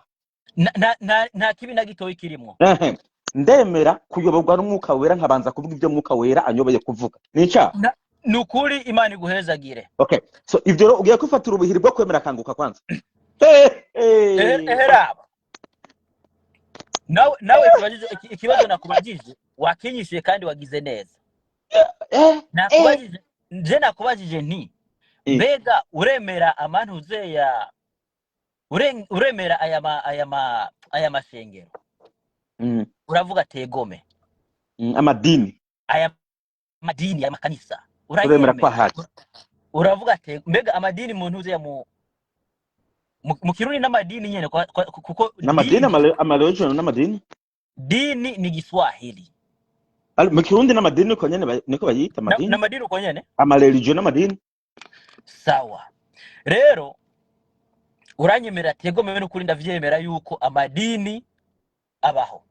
Nta kibi na gitoyi kirimo. Ehe. Ndemera kuyoborwa n'Umwuka Wera, nkabanza kuvuga ibyo Mwuka Wera anyoboye kuvuga, ni icyaha? Ni ukuri, Imana iguhezagire. Okay, so ibyo rero ugiye kwifatira ubuhiri bwo kwemera akanguka kwanza. Hey, hey. Eheraba nawe ikibazo nakubajije wakinyishuye kandi wagize neza. Nakubajije, nje nakubajije nti: "Mbega uremera amantuze ya uremera aya mashengero?" Uravuga tegome. Amadini. Aya madini, aya makanisa. Uremera ko Urayemera? ahari. Uravuga ate mbega amadini mu ntuze ya mu Kirundi n'amadini nyene kuko N'amadini. Dini. Amareligion n'amadini. Dini ni Giswahili. Mu Kirundi n'amadini niko nyene niko bayita amadini. N'amadini uko nyene. Amareligion n'amadini. Sawa, rero Uranyemerera ati yego mewe n'ukuri ndavyemera yuko amadini abaho,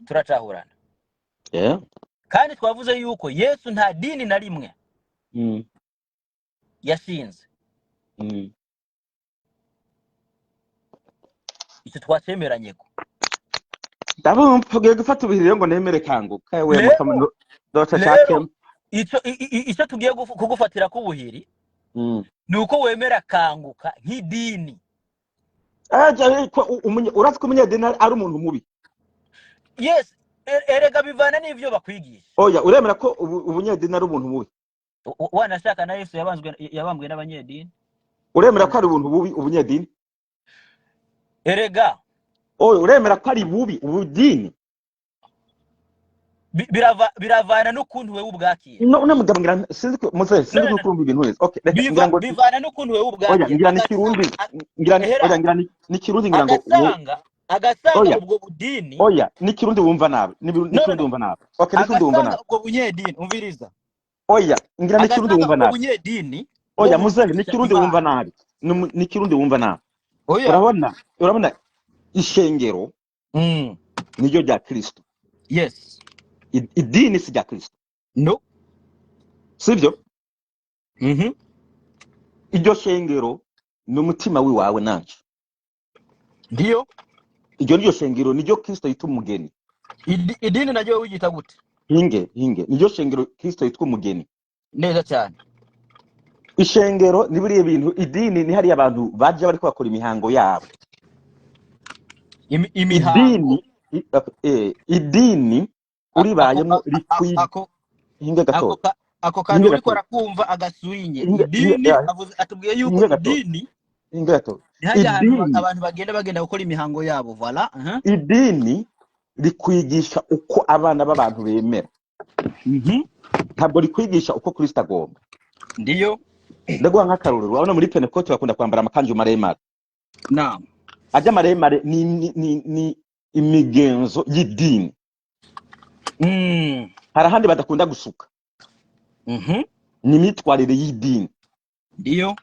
turacahurana. Kandi twavuze yuko Yesu nta dini na rimwe yashinze. Icyo twacemeranyeko. Ndabumva ugiye gufata ubuhiri ngo nemere kanguka we. Rero Mukama doca rero cakemo. Ico ico tugiye kugufatira k'ubuhiri ni uko wemera kanguka nk'idini. Aja ariko urazi ko umunyedini ari umuntu mubi. Yes, erega bivana n'ivyo bakwigisha. Oya, uremera ko ubunyedini ari umuntu mubi? Wanashaka na Yesu yabambwe n'abanyedini. Uremera ko ari ubuntu bubi ubunyedini? Erega Oya, uremera ko ari bubi ubudini? Biravana n'ukuntu wewe ubwakira. No, no mugabo, ngira sinzi ko muze No, sinzi no, ko no. kurumva ibintu neza. Okay, reka ngira Biva ngo bivana n'ukuntu wewe oya ubwakira. Ngira ni kirundi, ngira ni Ehera oya, ngira ni kirundi, ngira ngo agasanga Oya. ubwo budini. Oya, ni kirundi wumva nabi, ni No, no, kirundi no. wumva nabi. Okay, ni kirundi wumva Agasanga nabi. ubwo bunyedini, umviriza. Oya, ngira ni kirundi Agasanga wumva ubwo nabi. bunyedini Oya muzehe, ni bumugisha kirundi wumva Imana. nabi. Ni kirundi wumva nabi. Oya. Urabona ishengero niryo rya Kristo. Yes. Idini si rya Kristo. No. Sibyo? Iryo shengero ni umutima wiwawe nanje. Ndiyo. Iryo niryo shengero, niryo Kristo yita umugeni. Idini naryo wigita gute? Hinge hinge, niryo shengero Kristo yitwa umugeni. Neza cyane. Ishengero ni buriya bintu, idini ni hariya abantu baje bariko bakora imihango yabo. Imihango. Idini idini uribayemo rikwiye Ako hinge ako gato. Ako kantu Hinge uriko gato. arakumva agasurinye. Hinge Idini hinge avuze, atubwiye yuko hinge gato. idini Hinge gato. ni hajya ahantu Idini abantu bagenda gukora imihango yabo, voilà. Idini rikwigisha uko abana b'abantu bemera. Ntabwo rikwigisha uko Kristo agomba. Ndiyo. Ndaguha nk'akarorero, urabona muri Pentecote bakunda kwambara amakanzu maremare. Naam. Ajya maremare ni imigenzo y'idini. Hari ahandi badakunda gusuka. Ni imyitwarire y'idini. Ndiyo.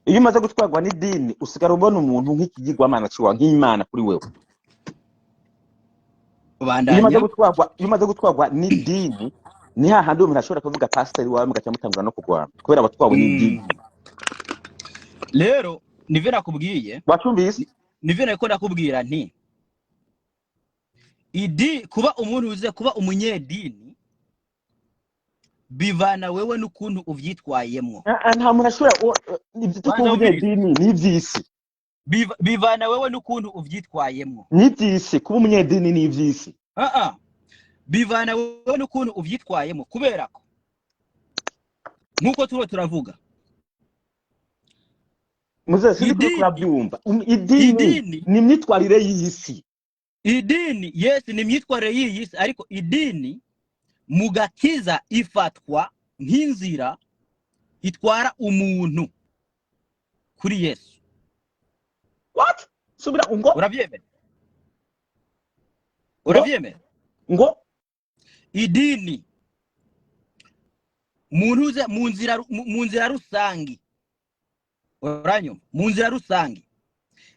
Iyo umaze gutwarwa n'idini, usigara ubona umuntu nk'ikigirwamana ciwawe, nk'imana kuri wewe. Iyo umaze Bandanya. gutwarwa, iyo umaze gutwarwa n'idini, ni hahandi umuntu ashobora kuvuga pasiteri wawe mugaca mutangura no kurwana kubera abatwawe n'idini. Rero nivyo nakubwiye. Wacumbise? Nivyo nariko ndakubwira nti idi kuba umuntu uze kuba umunyedini bivana wewe n'ukuntu uvyitwayemwo. Ah, ah, nta muntu ashobora ibyo cyo kuba Banza wumvirize. umunyedini ni iby'isi. Bivana wewe n'ukuntu uvyitwayemwo. Ni iby'isi, kuba umunyedini ni iby'isi. Ah ah, bivana wewe n'ukuntu uvyitwayemo, kubera ko nk'uko turiho turavuga Muze sinzi ko idini urabyumva. Idini idini ni imyitwarire y'isi. Idini, yes, ni imyitwarire y'iyi si, ariko idini mu gakiza ifatwa nk'inzira itwara umuntu kuri Yesu. What? Subira ngo. Uravyemera? Ngo. Uravyemera? Ngo. Idini muntu uze mu nzira rusangi, uranyumva? Mu nzira rusangi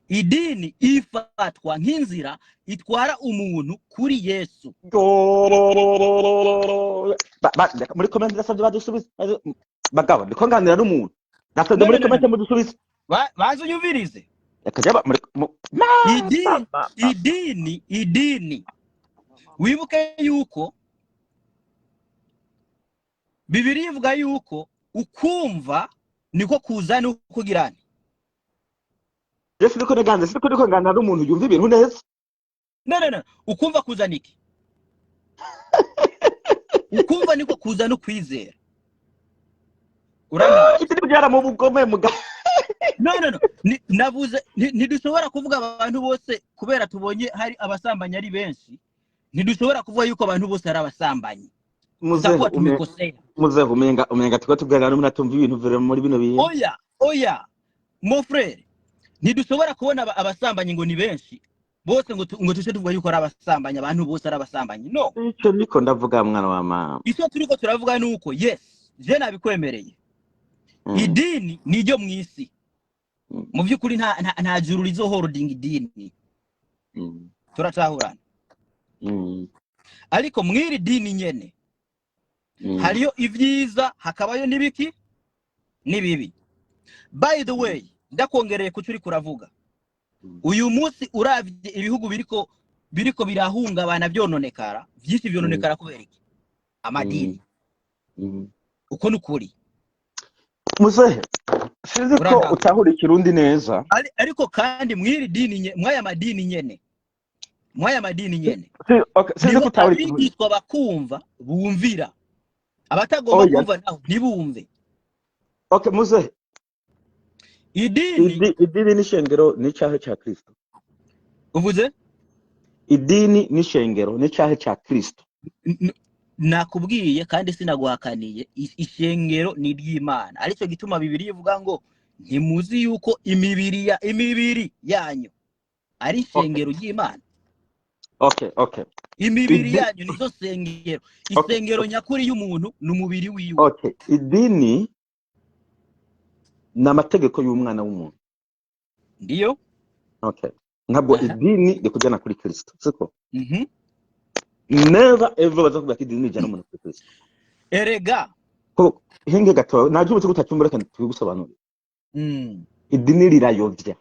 idini ifatwa nk'inzira itwara umuntu kuri Yesu. Muri comment ndasabye badusubize. Bagabo, ndiko nganira n'umuntu, ndasabye No, muri no, no, comment no. mudusubize. Banza unyumvirize. Reka jya muri Idini idini, wibuke yuko Bibiri ivuga yuko ukumva niko kuzana ukugirana. Yesu, ndiko ndaganira, sindiko, ndiko nganira n'umuntu yumva ibintu neza. No, no, no, ukumva kuzana iki? Ukumva niko kuzana ukwizera, urantara? Ibyo byara mu bugome muga. No, no, no. Navuze ntidushobora kuvuga abantu bose kubera tubonye hari abasambanyi ari benshi, ntidushobora kuvuga yuko abantu bose ari abasambanyi. Muzehe Tutakuwa tumekosea. Muzehe, umenga tuko tuganira n'umuntu atumva ibintu vere muri bino bintu. Oya, oya, mon frère, ntidushobora kubona abasambanyi ngo ni benshi bose ngo tuce tuvuga yuko ari abasambanyi, abantu bose ari abasambanyi, no. Icyo niko ndavuga, mwana wa mama. Icyo turiko turavuga ni uko, yes, je nabikwemereye, idini ni iryo mu isi. Mu by'ukuri nta juru rizoholding idini. Turatahurana? Ariko mw'iri dini nyene hariyo ivyiza, hakabayo n'ibiki n'ibibi. By the way, ndakongereye kuco uriko uravuga, uyu munsi uravye ibihugu biriko birahungabana, vyononekara vyinshi, vyononekara kubera iki? Amadini. Uko ni ukuri. Muzehe, sinzi ko Urantahura? utahura ikirundi neza. Ariko kandi mw'iri dini mw'aya madini nyene Okay, sinzi niho ko utahura ikirundi. abigishwa bakumva bumvira, abatagomba Oya. kumva naho ntibumve. Okay, muzehe. Idini. Idini n'ishengero ni icyahe cya Kristo? Uvuze? Idini n'ishengero ni icyahe cya Kristo? Nakubwiye kandi sinaguhakaniye, ishengero ni iry'Imana, aricyo gituma Bibiliya ivuga ngo ntimuzi yuko imibiri yanyu ari ishengero ry'Imana? Okay. Imibiri yanyu nizo sengero. Isengero nyakuri y'umuntu ni umubiri wiwe. Okay, idini ni amategeko y'umwana w'umuntu. Ndiyo. Okay, ntabwo idini rikujyana kuri Kristo, siko? Mhm. Never ever baza ko idini rijyana umuntu kuri Kristo. Erega. Ko hinge gato nabyumvise ko utacyumva, reka tubigusobanurire. Idini rirayobya,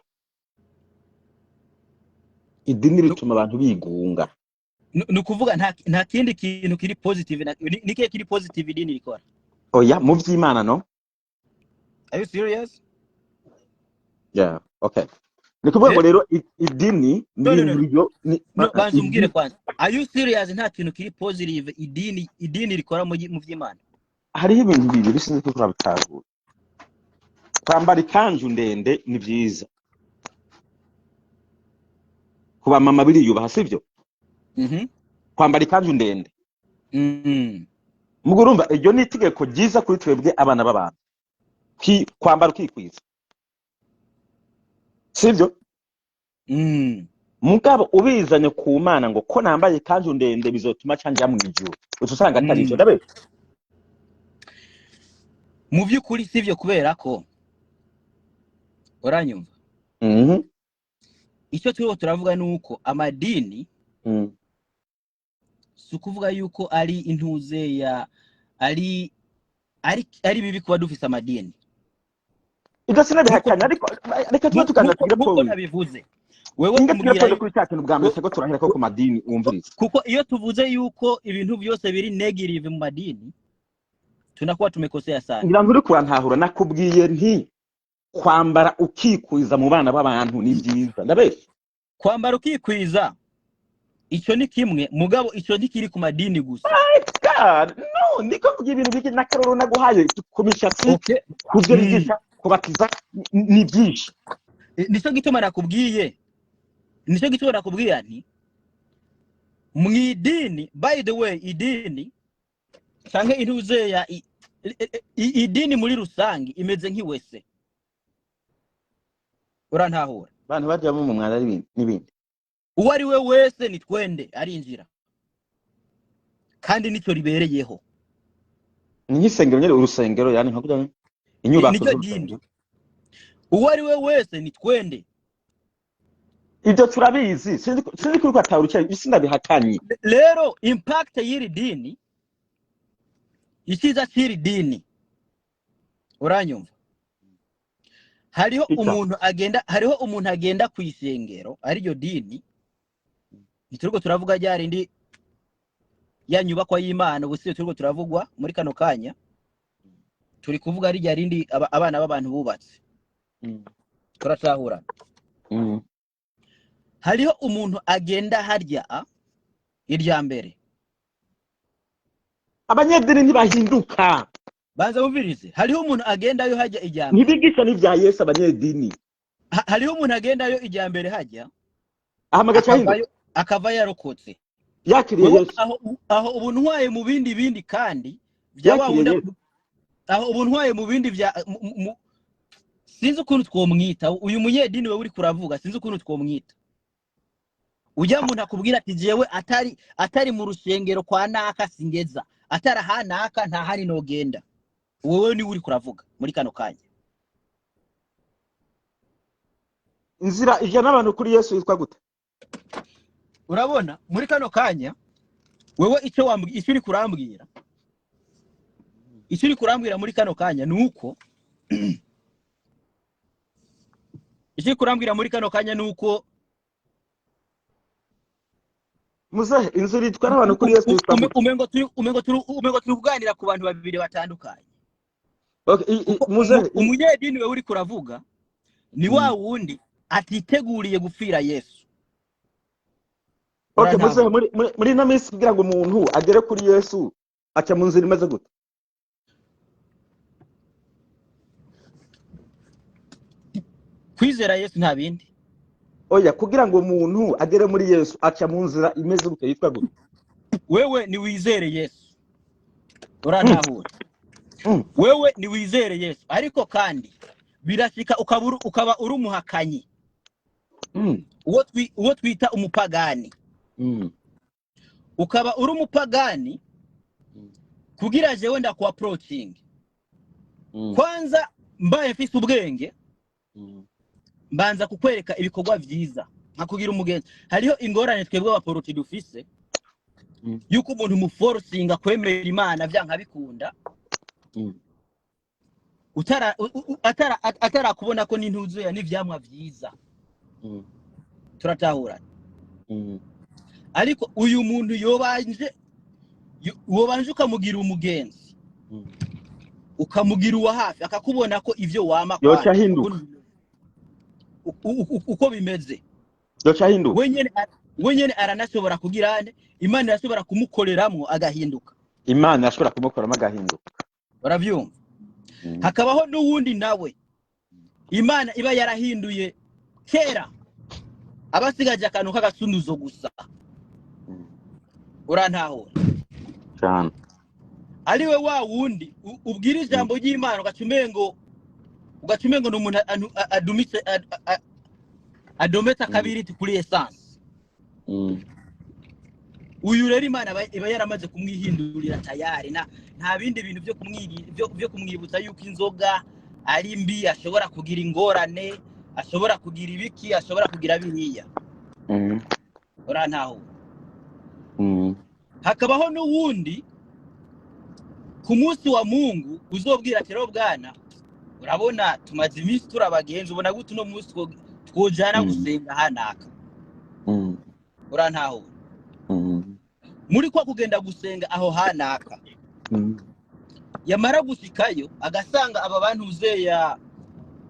idini rituma abantu bigunga. Ni ukuvuga nta kindi kintu kiri positive ni kihe kiri positive idini rikora? Oya, mu by'Imana no. Are you serious? Yeah, okay, ni kuvuga ngo Eh? rero idini ni No, no, no. ibintu ni No, banza umbwire idini kwanza, are you serious? Nta kintu kiri positive idini rikora mu by'Imana? Hariho ibintu bibiri sinzi ko turabitahura. Kwambara ikanzu ndende ni byiza ku bamama, biriyubaha, sibyo? Mhm. Kwambara ikanzu ndende, mugo urumva iryo ni itegeko ryiza kuri twebwe abana b'abantu, kwambara ukikwiza, sibyo? Mugabo ubizanye ku Mana ngo ko nambaye ikanzu ndende bizotuma canja mu ijuru, uca usanga atari ivyo. Ndabe. Mu by'ukuri sivyo, kubera ko uranyumva? Mhm. Icyo turiho turavuga ni uko amadini si ukuvuga yuko ari intuze ya ari bibi kuba dufise amadini. Ibyo sinabihakanye, ariko reka tube tuganira, tugire Nkuko point. nabivuze, wewe Inga tugire umbwira point kuri cya kintu bwa mbere seko turahera ko ku madini wumviriza. Kuko iyo tuvuze yuko ibintu byose biri negative mu madini, tunakuwa tumekosea sana. Ngira ngo uri kurantahura. Nakubwiye nti kwambara ukikwiza mu bana b'abantu ni byiza, ndabeshya? Kwambara ukikwiza, icyo ni kimwe, mugabo icyo ntikiri ku madini gusa. God, no, ndiko kugira ibintu biki n'akaroro naguhaye ku mishatsi, ku byo bigisha kubatiza, ni byinshi. Nicyo gituma nakubwiye nti mu idini, by the way, idini canke intuzeya idini muri rusange imeze nk'iwese, urantahura? Abantu bajyamo mu mwanda n'ibindi n'ibindi. Uwo ari we wese ni twende arinjira, kandi nicyo ribereyeho. Ni nk'isengero nyine, urusengero, yani nka kugira inyubako Nicyo dini. z'urusengero. Uwo ari we wese ni twende. Ibyo turabizi, sinzi ko atahura icyo sindabihakanye. Rero impact y'iri dini, icyiza cy'iri dini, uranyumva, hariho Icya. umuntu agenda ku isengero, ariryo dini. Ntituriko turavuga rya rindi ya nyubakwa y'Imana, ubu siyo turiko turavugwa muri kano kanya. Turi kuvuga rirya rindi abana b'abantu bubatse. Turatahura? Hariho umuntu agenda harya irya mbere. Abanyedini ntibahinduka. Banza wumvirize, hariho umuntu agendayo hajya irya mbere. Ntibigisha n'ibya Yesu abanyedini. Hariho umuntu agendayo irya mbere hajya ahamagaca ahinduka. Akavayo, akava yarokotse. Yakiriye Wewe Yesu. Aho ubu ntwaye mu bindi kandi bya wa Yakiriye wundi Yesu. Aho ubu ntwaye mu bindi bya sinzi ukuntu twomwita uyu munyedini wewe uri kuravuga, sinzi ukuntu twomwita ujya muntu akubwira ati jewe atari mu rusengero kwa naka singeza, atari ahanaka nta hani nogenda. Wewe niwe uri kuravuga muri kano kanya. Inzira ijana abantu kuri Yesu yitwa gute? Urabona muri kano kanya wewe icyo wambwi, icyo uri kurambwira muri kano kanya ni uko icyo uri kurambwira muri kano kanya ni uko Muzehe, inzira itwara abantu kuri Yesu yitwa gute? Umengo turi kuganira ku bantu babiri batandukanye. Okay, Kuko muzehe, umunyedini wewe uri kuravuga ni wa wundi atiteguriye gupfira Yesu. Okay, muzehe, Urantahura? muri ino minsi kugira ngo umuntu agere kuri Yesu aca mu nzira imeze gute? Kwizera Yesu nta bindi. Oya, kugira ngo umuntu agere muri Yesu aca mu nzira imeze gute, yitwa gute? Wewe ni wizere Yesu. Urantahura? Wewe ni wizere Yesu, ariko kandi birashika ukaba uri umuhakanyi, uwo twita umupagani, ukaba uri umupagani. Kugira jewe ndaku approaching, kwanza mbaye mfise ubwenge, mbanza kukwereka ibikorwa vyiza nkakugira umugenzi. Hariho ingorane twebwe abaporoti dufise yuko umuntu muforcinga kwemera Imana vyanka bikunda, utara atarakubona ko n'intuzuya n'ivyamwa vyiza. Turatahura? Ariko uyu muntu yobanje wobanje ukamugira umugenzi, ukamugira uwa hafi, akakubona ko ivyo wama Yoca kwanza ahinduka. uko bimeze. Yoca ahinduka. Wenyene aranashobora kugira ane, Imana irashobora kumukoreramwo agahinduka. Imana irashobora kumukoramo agahinduka. Uravyumva? Hakabaho n'uwundi nawe Imana iba yarahinduye kera, abasigaje akantu k'agasunuzo gusa. Urantahura? Cyane. Ariwe wa wundi ubwira ijambo ry'Imana ugaca umengo ni umuntu adumitse adometse akabiriti kuri essence. Uyu rero Imana iba yaramaze kumwihindurira tayari, nta bindi bintu byo kumwibutsa yuko inzoga ari mbi, ashobora kugira ingorane, ashobora kugira ibiki, ashobora kugira biriya. Urantahura? Hakabaho n'uwundi ku munsi wa Mungu uzobwira ati: "Rero bwana, urabona tumaze iminsi turi abagenzi, ubona gute uno munsi twojana gusenga hanaka?" Urantahura? Muri kwa kugenda gusenga aho hanaka, yamara gushikayo agasanga aba bantu uzeya,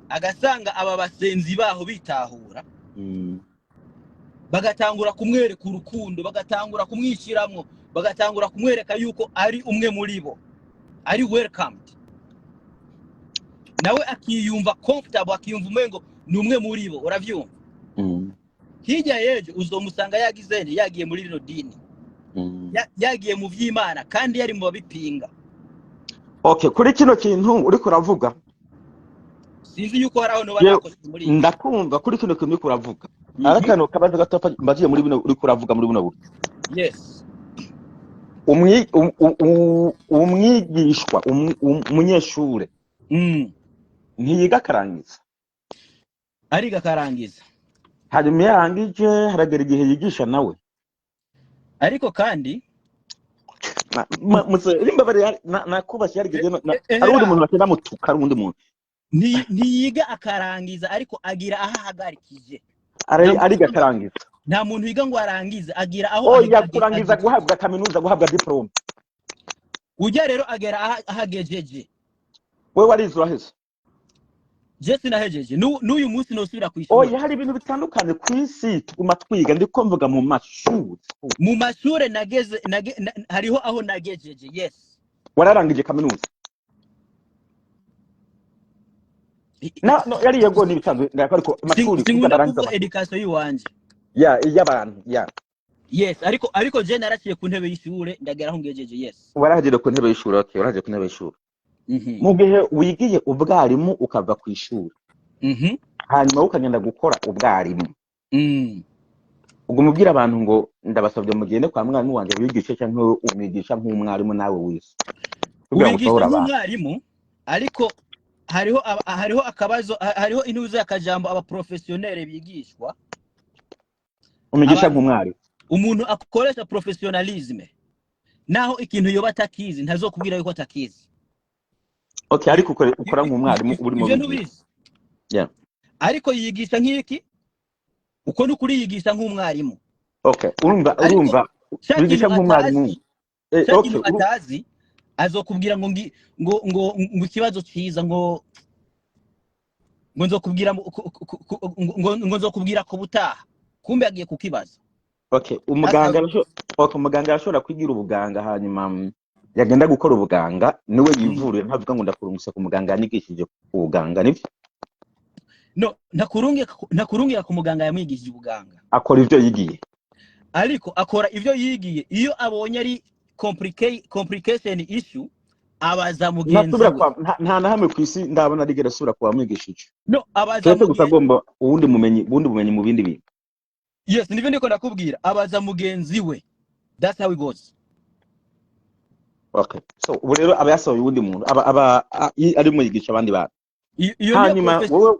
agasanga aba basenzi baho bitahura, bagatangura kumwereka urukundo, bagatangura kumwishiramwo, bagatangura kumwereka yuko ari umwe muri bo, ari welcomed, nawe akiyumva comfortable, akiyumva umengo ni umwe muri bo. Uravyumva? Hirya y'ejo uzomusanga yagize nte? Yagiye muri rino dini, yagiye mu vy'Imana kandi yari mu babipinga. Okay, kuri kino kintu uriko uravuga, Sinzi yuko hari aho noba yewe nakoze muri ibi. Ndakumva kuri kino kintu uriko uravuga. Ari akantu kabazo gato mbagiye muri bino uriko uravuga muri buno buryo. Yes. Umwigishwa, umunyeshure ntiyiga akarangiza? Ariga akarangiza. Hanyuma iyo arangije haragera igihe yigisha nawe. Ariko kandi Rimba nakubashye yarigeze hari uwundi ehera muntu bagenda mutuka, hari uwundi muntu. Ntiyiga akarangiza, ariko agira aho ahagarikije. Nta muntu Ariga yiga ngo akarangiza. Nta muntu yiga ngo arangize, agira aho Oya, kurangiza agejeje. guhabwa kaminuza, guhabwa diplôme. Ujya rero agera aho agejeje. We warize uraheze? Je sinahejeje. N'uyu munsi nosubira kw'ishure. Oya, hari ibintu bitandukanye ku isi, tuguma twiga, ndiko mvuga mu mashuri. Mu mashure nageze hariho aho nagejeje, yes. Wararangije kaminuza? No, yari yego n'ibisanzwe ariko amashuri kuvuga Sinkunda barangiza kuvuga amashuri. education yiwanje. Ya, iy'abantu ya. Yes, ariko je naraciye ku ntebe y'ishure, ndagera aho ngejeje, yes. Warahageze ku ntebe y'ishuri, okay, warahageze ku ntebe y'ishuri. Mu gihe wigiye ubwarimu ukava ku ishuri, hanyuma ukagenda gukora ubwarimu, uguma ubwira abantu ngo ndabasabye mugende kwa mwarimu wanjye wigishe, cyangwa umwigisha nk'umwarimu nawe wize kugira ngo Wigisha utahure abantu? nk'umwarimu, ariko Hariho akabazo, hariho intuze y'akajambo abaprofessionnel bigishwa. Umigisha nk'umwarimu. Umuntu akoresha professionnalisme, naho ikintu yoba atakizi, ntazokubwira yuko atakizi. Okay, ariko ukora nk'umwarimu urimo Ivyo wigisha. Ntubizi? Yeah. Ariko yigisha nk'iki, uko ni ukuri, yigisha nk'umwarimu. Okay, urumva. Ariko Urumva cya wigisha kintu nk'umwarimu. atazi, cya kintu atazi, azokubwira ngo ngi- ngo ngo ngo ikibazo ciza, ngo nzokubwira ngo nzokubwira ku butaha, kumbe agiye kukibaza. Okay, umuganga okay, umuganga arashobora kwigira ubuganga, hanyuma yagenda gukora ubuganga niwe yivuriye, ntavuga ngo ndakurunguse ku muganga yanyigishije ubuganga, nibyo? No, ntakurungira ku muganga yamwigishije ubuganga. Akora ivyo yigiye. Ariko akora ivyo yigiye. Iyo abonye ari complication issue, abaza mugenzi Ntasubira we. kwa nta na hamwe ku isi ndabona arigera asubira kwa mwigishije. No, abaza Keretse gusa mugenzi. agomba ubundi bumenyi mu bindi bintu. Yes, nivyo ndiko ndakubwira, abaza mugenzi we. That's how it goes. Okay, so ubu rero aba yasohoye uwundi muntu, aba arimo yigisha abandi bantu. Iyo niyo Hanyuma wowe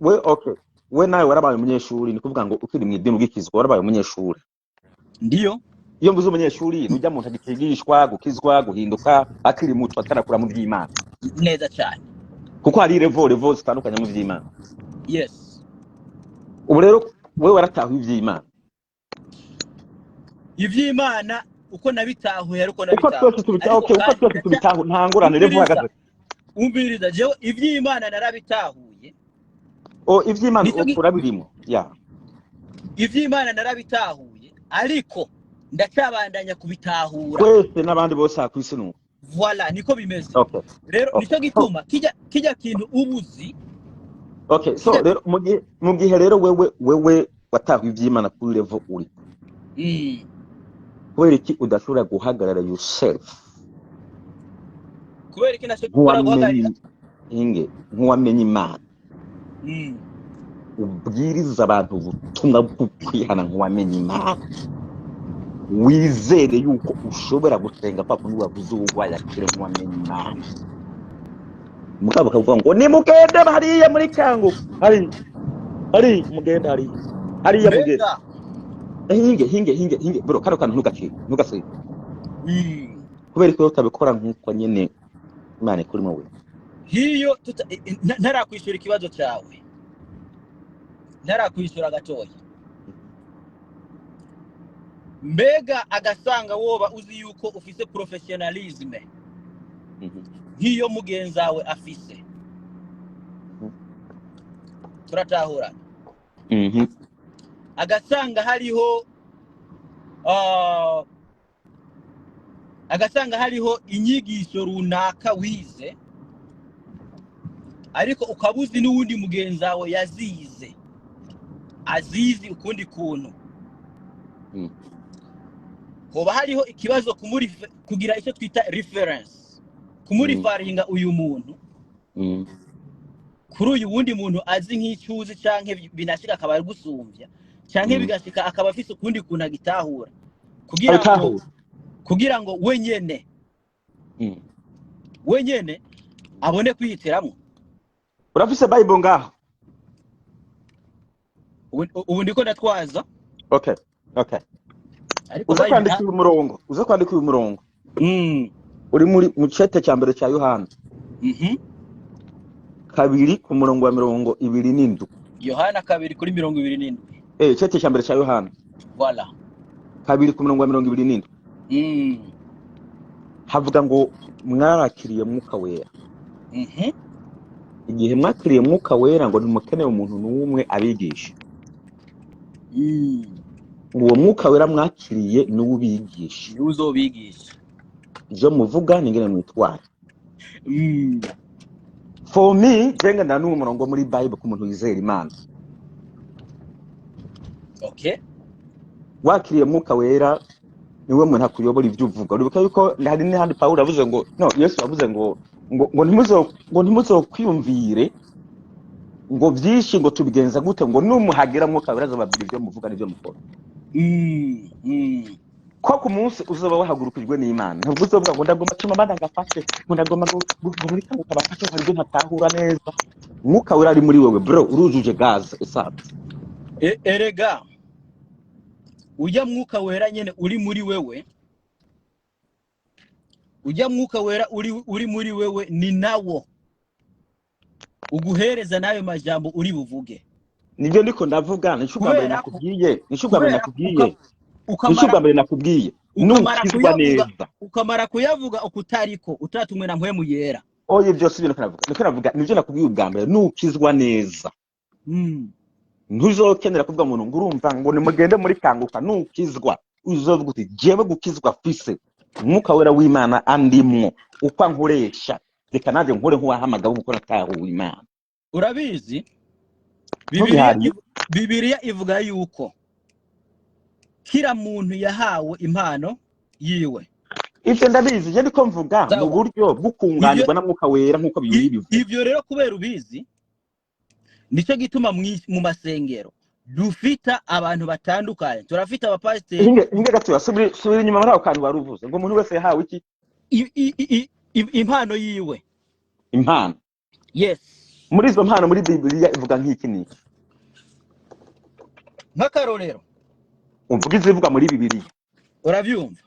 we, okay, we nawe warabaye umunyeshuri, ni kuvuga ngo ukiri mu idini ugikizwa warabaye umunyeshuri. Ndiyo. Iyo mvuze umunyeshuri, nujya muntu agikigishwa gukizwa, guhinduka, akiri muto, atarakura mu by'Imana. Neza cyane. Kuko hari level zitandukanye mu by'Imana. Ubu rero wewe waratahuye iby'Imana. Ivy'Imana uko nabitahuye, ariko Uko nabitahuye twese tubitaho. Ariko Okay, uko kandi twese tubitaho, nta ngorane, level Umviriza. uhagaze. Umviriza, jewe ivy'Imana narabitahuye. Oh, iby'Imana Nicyo urabirimo ya. Ivy'Imana narabitahuye, ariko ndacyabandanya kubitahura. Twese n'abandi bose aha ku isi nuko. Voilà, niko bimeze. Rero nicyo gituma kijya kintu ubuzi Okay, so kijya rero mu gihe rero wewe watahuye iby'Imana kuri level uri, kubera iki udashobora guhagarara yourself? Kubera iki nashobora Nk'uwamenye guhagarira? Inge nk'uwamenye Imana, ubwiriza abantu ubutumwa bwo kwihana nk'uwamenye Imana, wizere yuko ushobora gusenga kwa kundi wavuze uwurwaye akire, nk'uwamenye Imana. Mugabo bakavuga ngo nimugende hariya muri Kangu, hari hari mugende hariya, hariya mugende. Mbega Hinge, hinge, hinge, hinge bro, kano kantu ntugacike, ntugasibe. Kubera ko utabikora nk'uko nyene Imana ikurimo we. Hiyo ntarakwishura ikibazo cyawe, ntarakwishura gatoya, mbega agasanga woba uzi yuko ufise professionnalisme nk'iyo mugenzi wawe afise? Turatahurana? Mhm. Agasanga hariho inyigisho runaka wize, ariko ukaba uzi n'uwundi mugenzi wawe yazize, azizi ukundi kuntu, hoba hariho ikibazo kugira icyo twita reference, kumurifaringa uyu muntu kuri uyu wundi muntu azi nk'icyuzi, canke binashika akaba ari gusumbya, canke bigashika akaba afise ukundi kuntu agitahura, kugira ngo Abitahura. kugira ngo wenyene wenyene abone kwihitiramwo? Urafise Bible ngaho? Ubu ndiko ndatwaza. Okay. Ariko Uza Bible kwandika uyu murongo, uza kwandika uyu murongo uri muri mu cete cya mbere cya Yohana 2 ku murongo wa 27. Yohana 2 kuri 27. Eh, cete cya mbere cya Yohana Voilà. 2 ku murongo wa 27, havuga ngo mwarakiriye Mwuka Wera. Igihe mwakiriye Mwuka Wera, ngo ntimukeneye umuntu n'umwe abigisha. Uwo Mwuka Wera mwakiriye niwe ubigisha. Niwe uzobigisha. Ivyo muvuga n'ingene mwitwara. For me, jenga nda n'uwo murongo muri Bible ku muntu wizera Imana. Wakiriye Mwuka Wera, niwe muntu akuyobora ivyo uvuga. Uribuka yuko hari n'ahandi Pawulo yavuze ngo, no, Yesu yavuze ngo ntimuzokwiyumvire ngo byinshi, ngo tubigenza gute, ngo numuhagira Mwuka Wera azobabwira ivyo muvuga n'ivyo mukora. Ko ku munsi uzoba wahagurukijwe n'Imana, ntabwo uzovuga ngo ndagomba cuma bana ngafashe, ngo ndagomba ngo muri Kanguka bafashe, hari ibyo ntatahura neza. Umwuka Wera ari muri wewe, bro, urujuje gaz essence. Erega ujya Mwuka Wera nyene uri muri wewe, ujya Mwuka Wera uri muri wewe ni nawo uguhereza n'ayo majambo uri buvuge. Nibyo ndiko ndavuga, nico ubwa mbere Kubera ko nakubwiye, nico ubwa mbere kubera ko nakubwiye, nico ukamara ubwa mbere nakubwiye, ukamara nukizwa kuyavuga, neza. Ukamara kuyavuga ukutariko utatumwe na Mpwemu Yera. Oya, ibyo si ibyo ndiko navuga, ndiko navuga nibyo nakubwiye ubwa mbere: nukizwa neza, ntuzokenera kuvuga ngo urumva ngo nimugende muri Kanguka. Nukizwa uzovuga uti: "Jewe gukizwa fise, Umwuka Wera w'Imana andimwo, uko ankoresha, reka nanjye nkore nk'uwahamagawe nkuko natahuwe Imana." Urabizi, Bibiliya Ntubiharire. Bibiliya ivuga yuko kila muntu yahawe impano yiwe. Ivyo ndabizi, je ndiko mvuga mu Sawa. buryo Ivyo bw'ukunganirwa na Mwuka Wera nk'uko Bibiliya bivuga. Ivyo rero kubera ubizi, nicyo gituma mu masengero dufita abantu batandukanye, turafite abapasiteri. Hinge gatoya, subira inyuma muri ako kantu wari uvuze ngo umuntu wese yahawe iki? Impano yiwe. Impano. Yes. Muri izo mpano muri Bibiliya ivuga nk'iki n'iki? Nk'akarorero, Uvuga izivuga muri Bibiliya. uravyumva,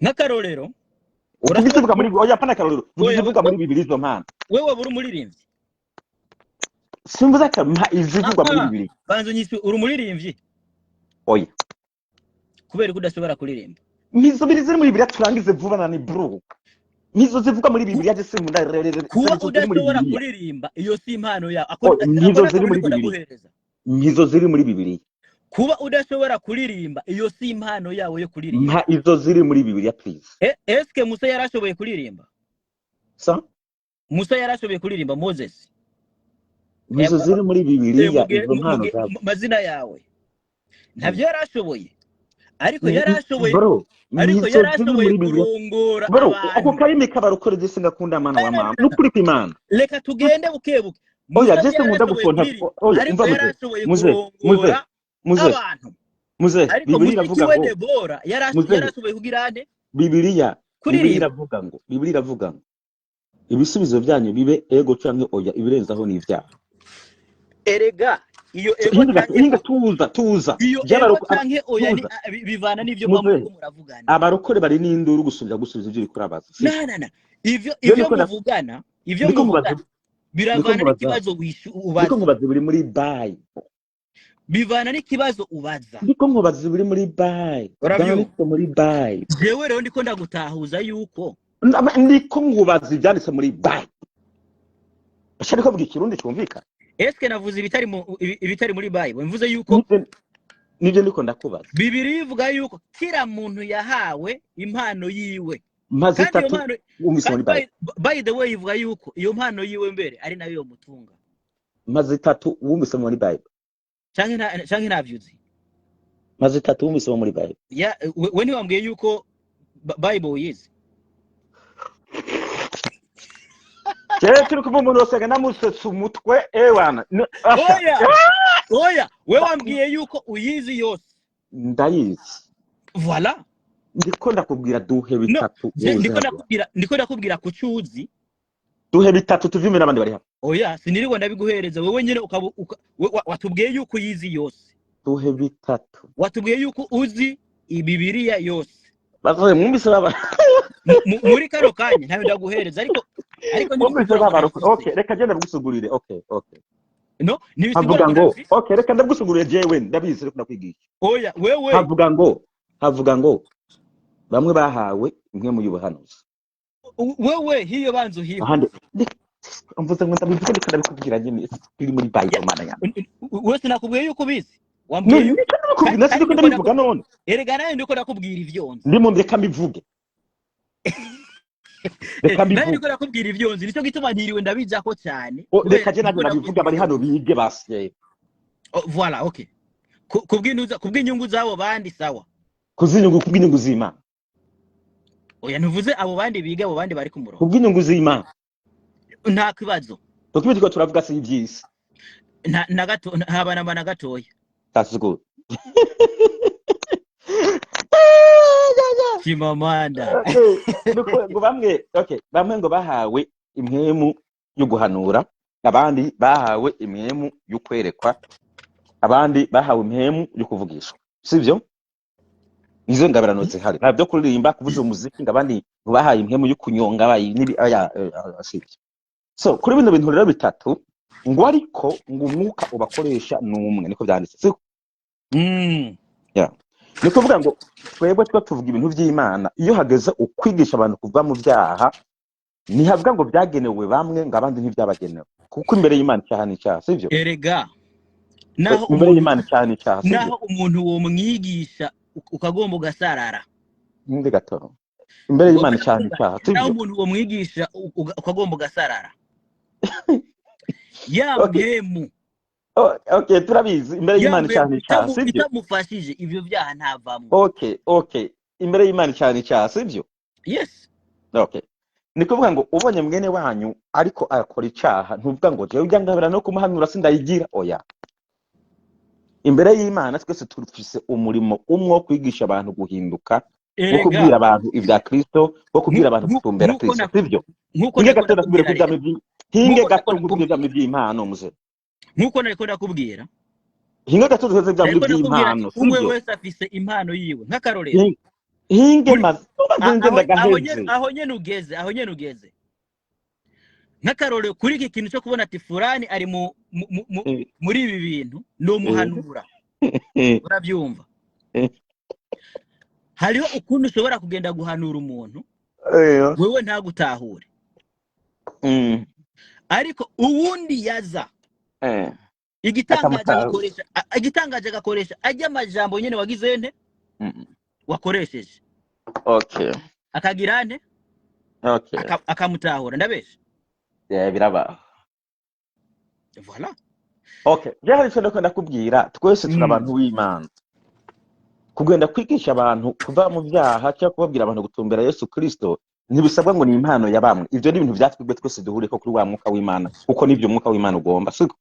nk'akarorero, Uvuga urashobora izivuga muri, oya, pana akarorero, vuga Oya, izivuga muri Bibiliya, izo mpano. Wewe waba uri umuririmbyi? Simvuze akampa izivugwa muri Ah, Bibiliya. Banza unyishe, uri umuririmbyi? Oya. Kubera ko udashobora kuririmba? Nizo biri ziri muri Bibiliya, turangize vuba na ni bro, nizo zivuga muri Bibiliya, je sinkunda Kuba nizo ziri muri udashobora Bibiliya. kuririmba, iyo si impano yawe. Ako Oh, ako nizo ni ziri muri akarorero ndiko Bibiliya. ndaguhereza. Nizo ziri muri Bibiliya. Kuba udashobora kuririmba, iyo si impano yawe yo kuririmba. Mpa izo ziri muri Bibiliya, please. Eske Musa yarashoboye kuririmba? Sa? Musa yarashoboye kuririmba, Moses? Nizo ziri muri Bibiliya, izo mpano zabo. Mazina yawe ntabyo yarashoboye, ariko yarashoboye, Bro, ariko nizo ziri yarashoboye muri Bibiliya. kurongora Bro, ako abantu. karimi kabarokore je singakunda, mana wa mama, nukuri kw'Imana. Reka tugende buke buke. Oya, Musa je sinkunda ntiyarashoboye gufonta. kuririmba, Oya, ariko umva muze, yarashoboye muze, muze, kurongora muze, abantu. muze. Ariko Bibiliya mushiki iravuga we ngo Debora muze. yarashoboye kugira ane? Bibiliya Kuririmba. iravuga ngo, Bibiliya iravuga ngo ibisubizo byanyu bibe ego canke oya, ibirenzaho ni ivyaha. Erega iyo ego Hinga canke hinga, tuza, tuza. Iyo ego canke oya ni Tuza. bivana n'ivyo muba Muze. muriko muravugana. Abarokore bari n'induru gusubira gusubiza ivyo uriko urabaza, sivyo? Na ivyo Iyo ivyo niko muvugana, ivyo ndiko nkubaza, muvugana ndiko biravana nkubaza, n'ikibazo ndiko ubaza. nkubaza biri muri Bible. Bivana n'ikibazo ubaza. Ndiko nkubaza biri muri Bible. Uravyumva? Byanditse muri Bible. Jewe rero ndiko ndagutahuza yuko Ndiko nkubaza ibyanditse muri Bible. Ese ndiko mvuga Ikirundi cyumvikana? Eske navuze ibitari muri Bible? Mvuze yuko Nibyo ndiko ndakubaza. Bibiliya ivuga yuko kila muntu yahawe impano yiwe. Maze Kandi iyo itatu mpano wumvise kandi muri Bible. by the way, ivuga yuko iyo mpano yiwe mbere ari nayo yomutunga. Maze itatu wumvise muri Bible. Canke ntavyuzi? Maze itatu wumvise muri Bible. Ya, we ntiwambwiye yuko Bible uyizi? Jewe turi kuva umuntu wese namusetse umutwe, ewana. Asha. Oya, oya, we wambwiye yuko uyizi yose. Ndayizi. Voilà. Ndiko ndakubwira duhe No, bitatu je woza ndiko hano. ndakubwira, ndiko ndakubwira ku cyuzi. Duhe bitatu tuvyumve n'abandi bari hano. Oya, sinirirwa ndabiguhereza, wewe nyine ukaba watubwiye yuko uyizi yose. Duhe bitatu. Watubwiye yuko uzi Ibibiriya yose. Bazoye mwumvise baba Muri kano kanya ntayo ndaguhereza, ariko mwumvise ntibisigura ngo baba. ntafise. Okay, reka genda ndabigusugurire. Okay. No, ntibisigura Havuga ngo ngo ntafise. Okay, reka ndabigusugurire, jewe ndabizi, reka ndakwigisha. Oya, wewe Havuga ngo bamwe bahawe imwe mu y'ubuhanuzi. Wewe hiyo banza uhihuze. Ahandi mvuze ngo ndabivuge, ndiko ndabikubwira nyine biri muri Bible, mana yanjye. Wese nakubwiye yuko ubizi, wambwiye yuko Ndiko ndabikubwira, kandi ndiko ndiko ndabivuga none. Erega nawe ndiko ndakubwira ivyo nzi. Ndimo, reka mbivuge, reka Nawe mbivuge. ndiko ndakubwira ivyo nzi, nicyo gituma ntiriwe ndabijako cyane. Oh, Kubera reka je nanjye ndiko ndabivuga, ndakubwira bari ivyo hano nzi. bige basi. Oh, voilà, okay. Kubw'inyungu z'abo bandi, sawa. Kuzinyungu, kubw'inyungu z'Imana. Oya, ntuvuze abo bandi biga, abo bandi bari ku murongo. Kubw'inyungu z'Imana. Nta kibazo. Kuko ibyo turiko turavuga si iby'isi. Na gato, haba na gatoya. That's good. Chimamanda. Okay, nuko ngo bamwe, okay, bamwe ngo bahawe impwemu yo guhanura, abandi bahawe impwemu yo kwerekwa, abandi bahawe impwemu yo kuvugishwa, sivyo? Nizo ngabirano zihari. Nta byo kuririmba, kuvuza umuziki, ngo abandi ngo bahaye impwemu yo kunyonga bayi nibi aya, sivyo? So kuri bino bintu rero bitatu, ngo ariko ngo umwuka ubakoresha ni umwe, niko byanditse, siko? Yeah. Ni kuvuga ngo twebwe twe tuvuga ibintu by'Imana. Iyo hageze ukwigisha abantu kuva mu byaha, ntihavuga ngo byagenewe bamwe, ngo abandi ntibyabagenewe, kuko imbere y'Imana icyaha ni icyaha, sivyo? Erega naho Imbere umuntu y'Imana icyaha ni icyaha, sivyo? Naho umuntu womwigisha ukagomba ugasarara. Ndi gato, imbere Ngomba y'Imana icyaha ni ndavuga icyaha, naho sivyo? umuntu womwigisha ukagomba ugasarara ya mpemu. Oh, okay, turabizi, imbere Ya y'Imana icyaha mpemu ni icyaha, sivyo? itamufashije, ivyo vyaha ntavamwo. Okay, imbere y'Imana icyaha ni icyaha, sivyo? Yes. Okay, ni kuvuga ngo ubonye mwene wanyu ariko arakora icyaha, ntuvuga ngo jewe ujya ngabira no kumuhanura sindayigira. Oya, imbere y'Imana twese turufise umurimo umwe wo kwigisha abantu guhinduka, wo Erega kubwira abantu ibya Kristo, wo kubwira abantu gutumbera nkuko Kristo, sivyo? Nkuko Hinge nariko gato ndakubwira ndakubwira ko rero ivyami hinge nkuko gato nariko nkubwira ivyami ndakubwira by'impano, muze. Nkuko nariko ndakubwira. Hinge gato duheze ivyami Nariko ndakubwira ati by'impano, umwe sivyo? wese afise impano yiwe. Nk'akarorero Hinge muri maze ubanze nze aho nyene ndagaheze. Aho nyene ugeze, aho nyene ugeze, nk'akarorero kuri iki kintu cyo kubona ati furani ari mu muri ibi bintu ni umuhanura, urabyumva? Hariho ukuntu ushobora kugenda guhanura umuntu, wewe ntagutahure, ariko uwundi yaza igitangaje Akamutahura. agakoresha igitangaje agakoresha ajya amajambo nyene wagize nte, wakoresheje, akagira nte, akamutahura. Ndabesha? Yeah, birabaho. Voilà. Okay, je hari icyo ndiko ndakubwira. Twese turi abantu b'Imana. Kugenda kwigisha abantu kuva mu byaha cyangwa kubabwira abantu gutumbera Yesu Kristo ntibisabwa ngo ni impano ya bamwe. Ivyo ni ibintu vyatwebwe twese duhuriyeko kuri wa mwuka w'Imana, kuko nivyo mwuka w'Imana ugomba, siko?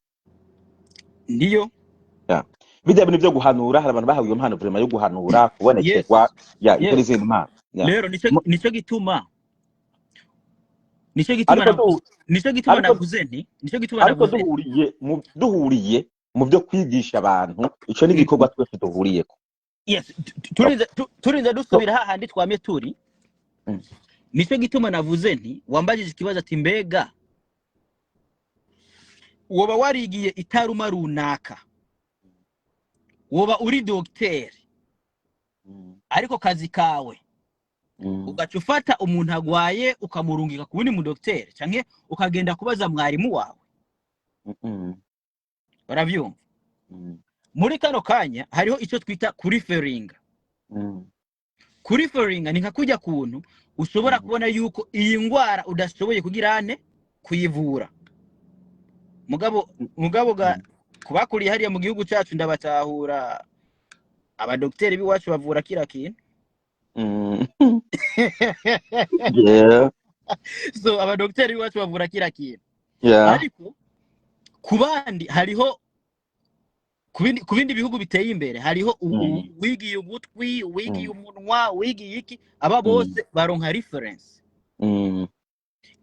Ndiyo. Yeah. Bijya bintu byo guhanura, hari abantu bahawe iyo mpano vraiment yo guhanura, kubonekerwa, ya, izo n'izindi mpano. Yeah. Rero nico gituma Ariko navuze nico gituma ariko navuze nti nico gituma ariko navuze nti duhuriye mu byo kwigisha abantu, ico ni igikorwa twese duhuriyeko. Yes, turinze dusubira hahandi twamye turi. Nico gituma navuze nti wambajije ikibazo ati mbega woba warigiye itaruma runaka, woba uri dogiteri, ariko kazi kawe ugaca ufata umuntu agwaye ukamurungika ku wundi mudogiteri, canke ukagenda kubaza mwarimu wawe. Uravyumva? Muri kano kanya hariho icyo twita kureferinga. Kureferinga ni nka kujya kuntu ushobora kubona yuko iyi ndwara udashoboye kugira ane kuyivura, mugabo ga kubakuriye hariya mu gihugu cyacu ndabatahura, abadogiteri b'iwacu bavura kira kintu. So abadogiteri b'iwacu bavura kira kintu. Ariko ku bandi hariho ku bindi bihugu biteye imbere hariho uwigiye ugutwi, uwigiye umunwa, uwigiye iki, aba bose baronka reference.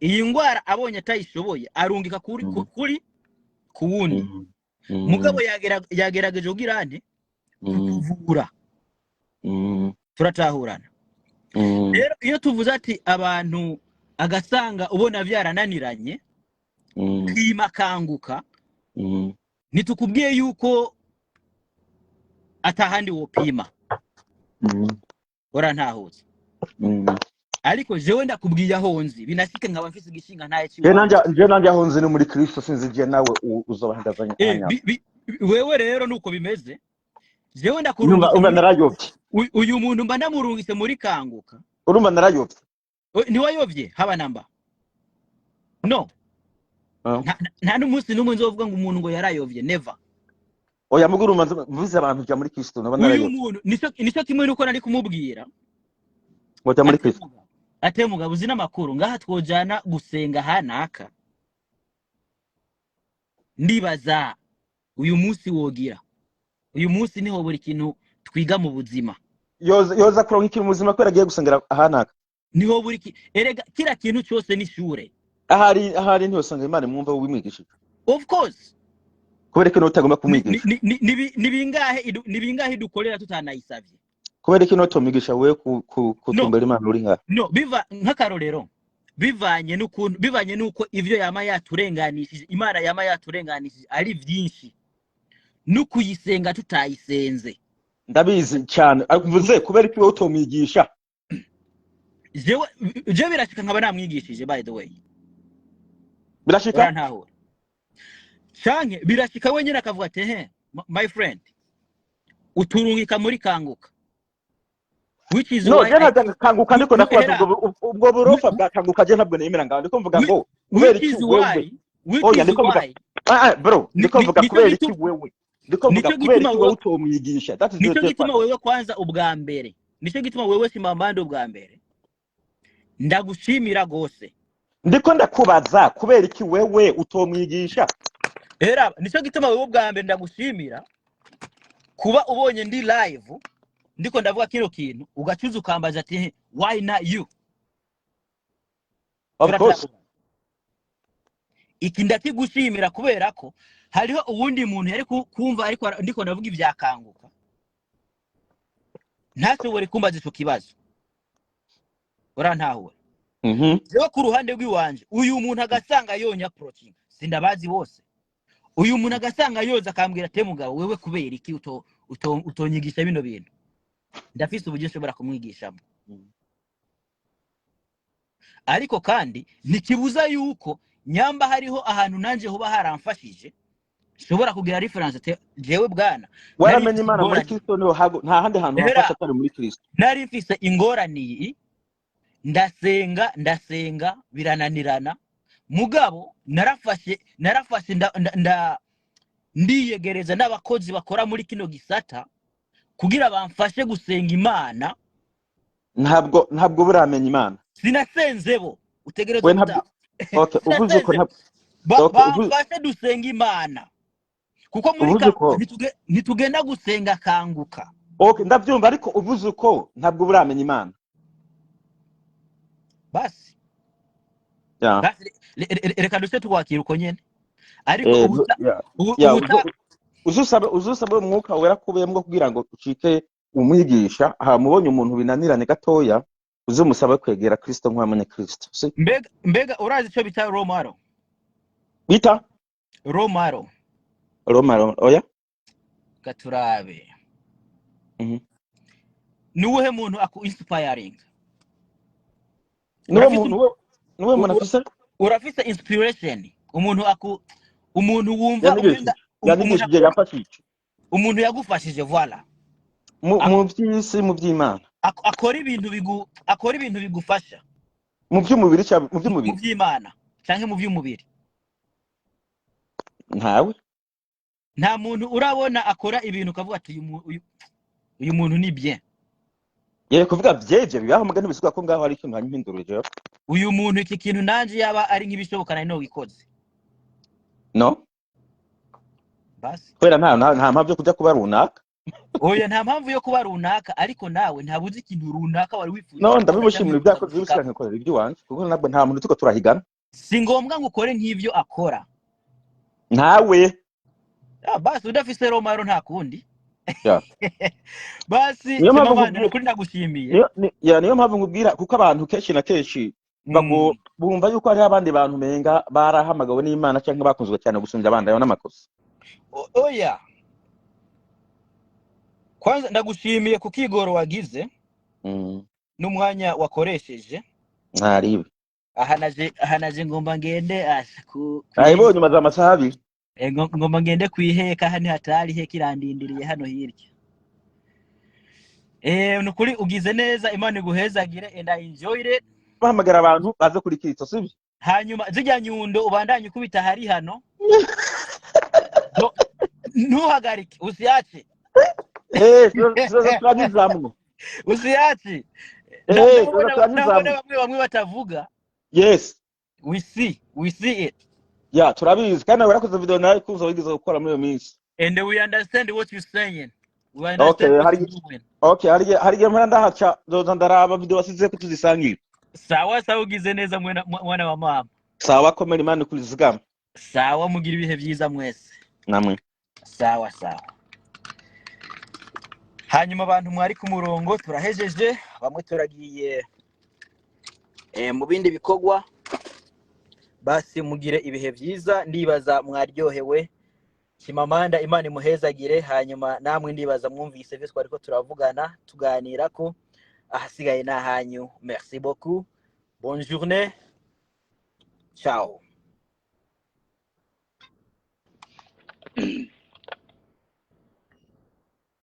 Iyi ndwara abonye atayishoboye arungika kuri kuri ku wundi. Mugabo yagerageje kugira ante? Kukuvura. Turatahurana? Rero iyo tuvuze ati abantu agasanga ubona byarananiranye, pima, kanguka. Ntitukubwiye yuko atahandi wopima. Urantahutse? Ariko jewe ndakubwiye aho nzi binashike nkaba mfise igishinga ntaye Je ciwanje. nanje aho nzi ni muri Kristo, sinzi je nawe uzobahagazanya. Wewe rero nuko bimeze, jewe Urumva ndakurungitse umva muri narayobye. Uyu muntu mba ndamurungitse muri kanguka. Urumva narayobye. Ntiwayobye haba namba, no. Nta n'umunsi n'umwe nzovuga ngo umuntu ngo yarayobye, never. Oya, mugo urumva mvuze abantu jya muri Kristo naba Uyu narayobye. muntu nico kimwe nuko nari kumubwira Ngo jya muri ati Kristo. Mugabo, ate mugabo, uzi n'amakuru ngaha twojana gusenga hanaka, ndibaza uyu munsi wogira uyu munsi niho buri kintu twiga mu buzima. Yoza kuronka ikintu mu buzima kubera agiye gusengera ahanaka? Niho buri erega kila kintu cyose ni ishure. Ahari ntiyosanga Imana imwumva wimwigishije. Of course. Kubera ko utagomba kumwigisha? Ni bingahe dukorera tutanayisabye? Kubera ko utomwigisha wewe No. kutumbera Imana uri ngaha? No, biva nk'akarorero, bivanye n'ukuntu, bivanye n'uko ivyo yama yaturenganishije, Imana yama yaturenganishije ari vyinshi, no kuyisenga tutayisenze. Ndabizi cyane, ariko mvuze kubera ko wowe utomwigisha. Jewe birashika nkaba namwigishije, by the way. Birashika? Urantahura? Canke birashika wenyine akavuga ati: "He, my friend, uturungika muri Kanguka," which is No. why Je ntabwo Kanguka, ndiko ndakubaza. Era Ubwo burofa bwa Kanguka je ntabwo nemera ngaho. Ndiko mvuga ngo kubera which iki is wewe why, which Oya, is ndiko mvuga why ah, bro, ndiko mvuga nicyo kubera iki wewe, ndiko mvuga nicyo kubera gituma iki wewe wewe utomwigisha. That is the nicyo gituma difference. wewe kwanza ubwa mbere, nicyo gituma wewe Simambande ubwa mbere ndagushimira gose. Ndiko ndakubaza kubera iki wewe utomwigisha. Era nicyo gituma wewe ubwa mbere ndagushimira kuba ubonye ndi live ndiko ndavuga kino kintu, ugacuza ukambaza ati: "He, why not you?" Of course. Turatahura. Iki ndakigushimira kubera ko hariho uwundi muntu yari kumva ariko ndiko ndavuga ibya Kanguka, ntashobore kumbaza ico kibazo. Urantahura? Mhm. Jewe ku ruhande rw'iwanje, uyu muntu agasanga yonya approaching, sindabazi bose, uyu muntu agasanga yoza akambwira ati: "Mugabo wewe, kubera iki utonyigisha bino bintu?" Ndafise uburyo nshobora kumwigishamo, ariko kandi ntikibuza yuko nyamba hariho ahantu nanje hoba haramfashije, nshobora kugira reference ati: "Jewe bwana, nari Waramenye mfise Imana muri ingorane." Kristo, niho nta handi hantu Era hafasha atari muri Kristo. Nari mfise ingorane iyi, ndasenga, ndasenga, birananirana, mugabo narafashe ndiyegereza n'abakozi bakora muri kino gisata kugira bamfashe gusenga Imana. Ntabwo buramenya Imana. Sinasenze bo, utegerezwa We ntabwo kuta okay, uvuze uko sinasenze ntabwo okay, bamfashe dusenga Imana, kuko muri uvuze Kanguka uko ntitugenda gusenga Kanguka. Okay, ndabyumva, ariko uvuze uko ntabwo buramenya Imana. Basi. Yeah. Basi, reka duse twakira uko nyene, ariko Yeah. ubuta Uzusabe Umwuka Wera kubembwo kugira ngo ucike umwigisha. Hamubonye umuntu binanirane gatoya, uzumusaba kwegera Kristo nk'uwamenye Kristo. Si Mbega urazi ico bita role model? Bita? Role model. Roma, oya. Katurabe. Ni uwuhe muntu aku inspiring? Niwe Urafise muntu niwe muntu afise urafise inspiration, umuntu aku umuntu wumva Yanyigishije. umenga umuntu Yanyigishije, yamfashije. Umuntu yagufashije, voilà. Mu by'isi, mu by'Imana. Akora ibintu bigufasha. Mu by'umubiri cyangwa mu Mu by'umubiri? by'Imana canke mu by'umubiri. Ntawe. Nta muntu urabona akora ibintu ukavuga ati: Uyu muntu ni bien"? Yeye kuvuga vyevye bibaho, muga ntibisuka ko ngaho hari ikintu hanyuma. Uyu muntu, iki kintu nanje yaba ari nk'ibishoboka nari nogikoze. No. Basi. Kubera nta mpamvu yo kuja kuba runaka. Oya, nta mpamvu yo kuba runaka, ariko nawe ntabuze ikintu runaka wari wifuza No. gukora cyangwa Ndabimushimira wifuza ibyo yakoze gushikako. bisiga nkakorera iby'iwanje, kuko ntabwo nta muntu turiko turahigana. Si ngombwa ngo ukore nk'ivyo akora. Ntawe. Ah, basi, udafise role model nta kundi. Yeah. Basi. Niyo mpamvu Simamanda, nkubwira nukuri ndagushimiye. Niyo mpamvu nkubwira, kuko abantu kenshi na kenshi bumva yuko hariho abandi bantu menga barahamagawe n'Imana cyangwa bakunzwe cyane gusumbya abandi. Ayo n'amakosa. Oya, kwanza ndagushimiye ku kigoro wagize n'umwanya wakoresheje. Ntaribe. Aha naje ngomba ngende asha ku Nayibonye, umaze amasaha 2. Ngomba ngende kwiheka hano, hatari heka irandindiriye hano hirya. Nukuri ugize neza, Imana iguhezagire, and I enjoyed it. Bahamagara abantu baze kuri Kristo, sibyo? Hanyuma zijya nyundo ubandanye ukubita hari hano. Ntuhagarike, usiache. Eh, turanyuzamwo. Usiache. Eh, Ndabona turanyuzamwo. bamwe batavuga. Yes. We see it. Ya, turabizi, kandi nawe warakoze video nawe kuza wigeze gukora muri iyo minsi. And we understand what you're saying. We Okay, understand what hari you're doing. okay, hari igihe mpora ndahaca, nzoza ndaraba video wasize ko tuzisangira. Sawa sawa, ugize neza, mwana wa mama. Sawa, komera, Imana ikuzigama. Sawa, mugira ibihe byiza mwese. Namwe. Sawa sawa. Hanyuma abantu mwari ku murongo, turahejeje, bamwe turagiye mu bindi bikorwa. Basi mugire ibihe byiza, ndibaza mwaryohewe. Chimamanda, Imana imuhezagire. Hanyuma namwe ndibaza mwumvise ivyo twariko turavugana, tuganira ko ahasigaye ni ahanyu. Merci beaucoup, bonne journée, ciao.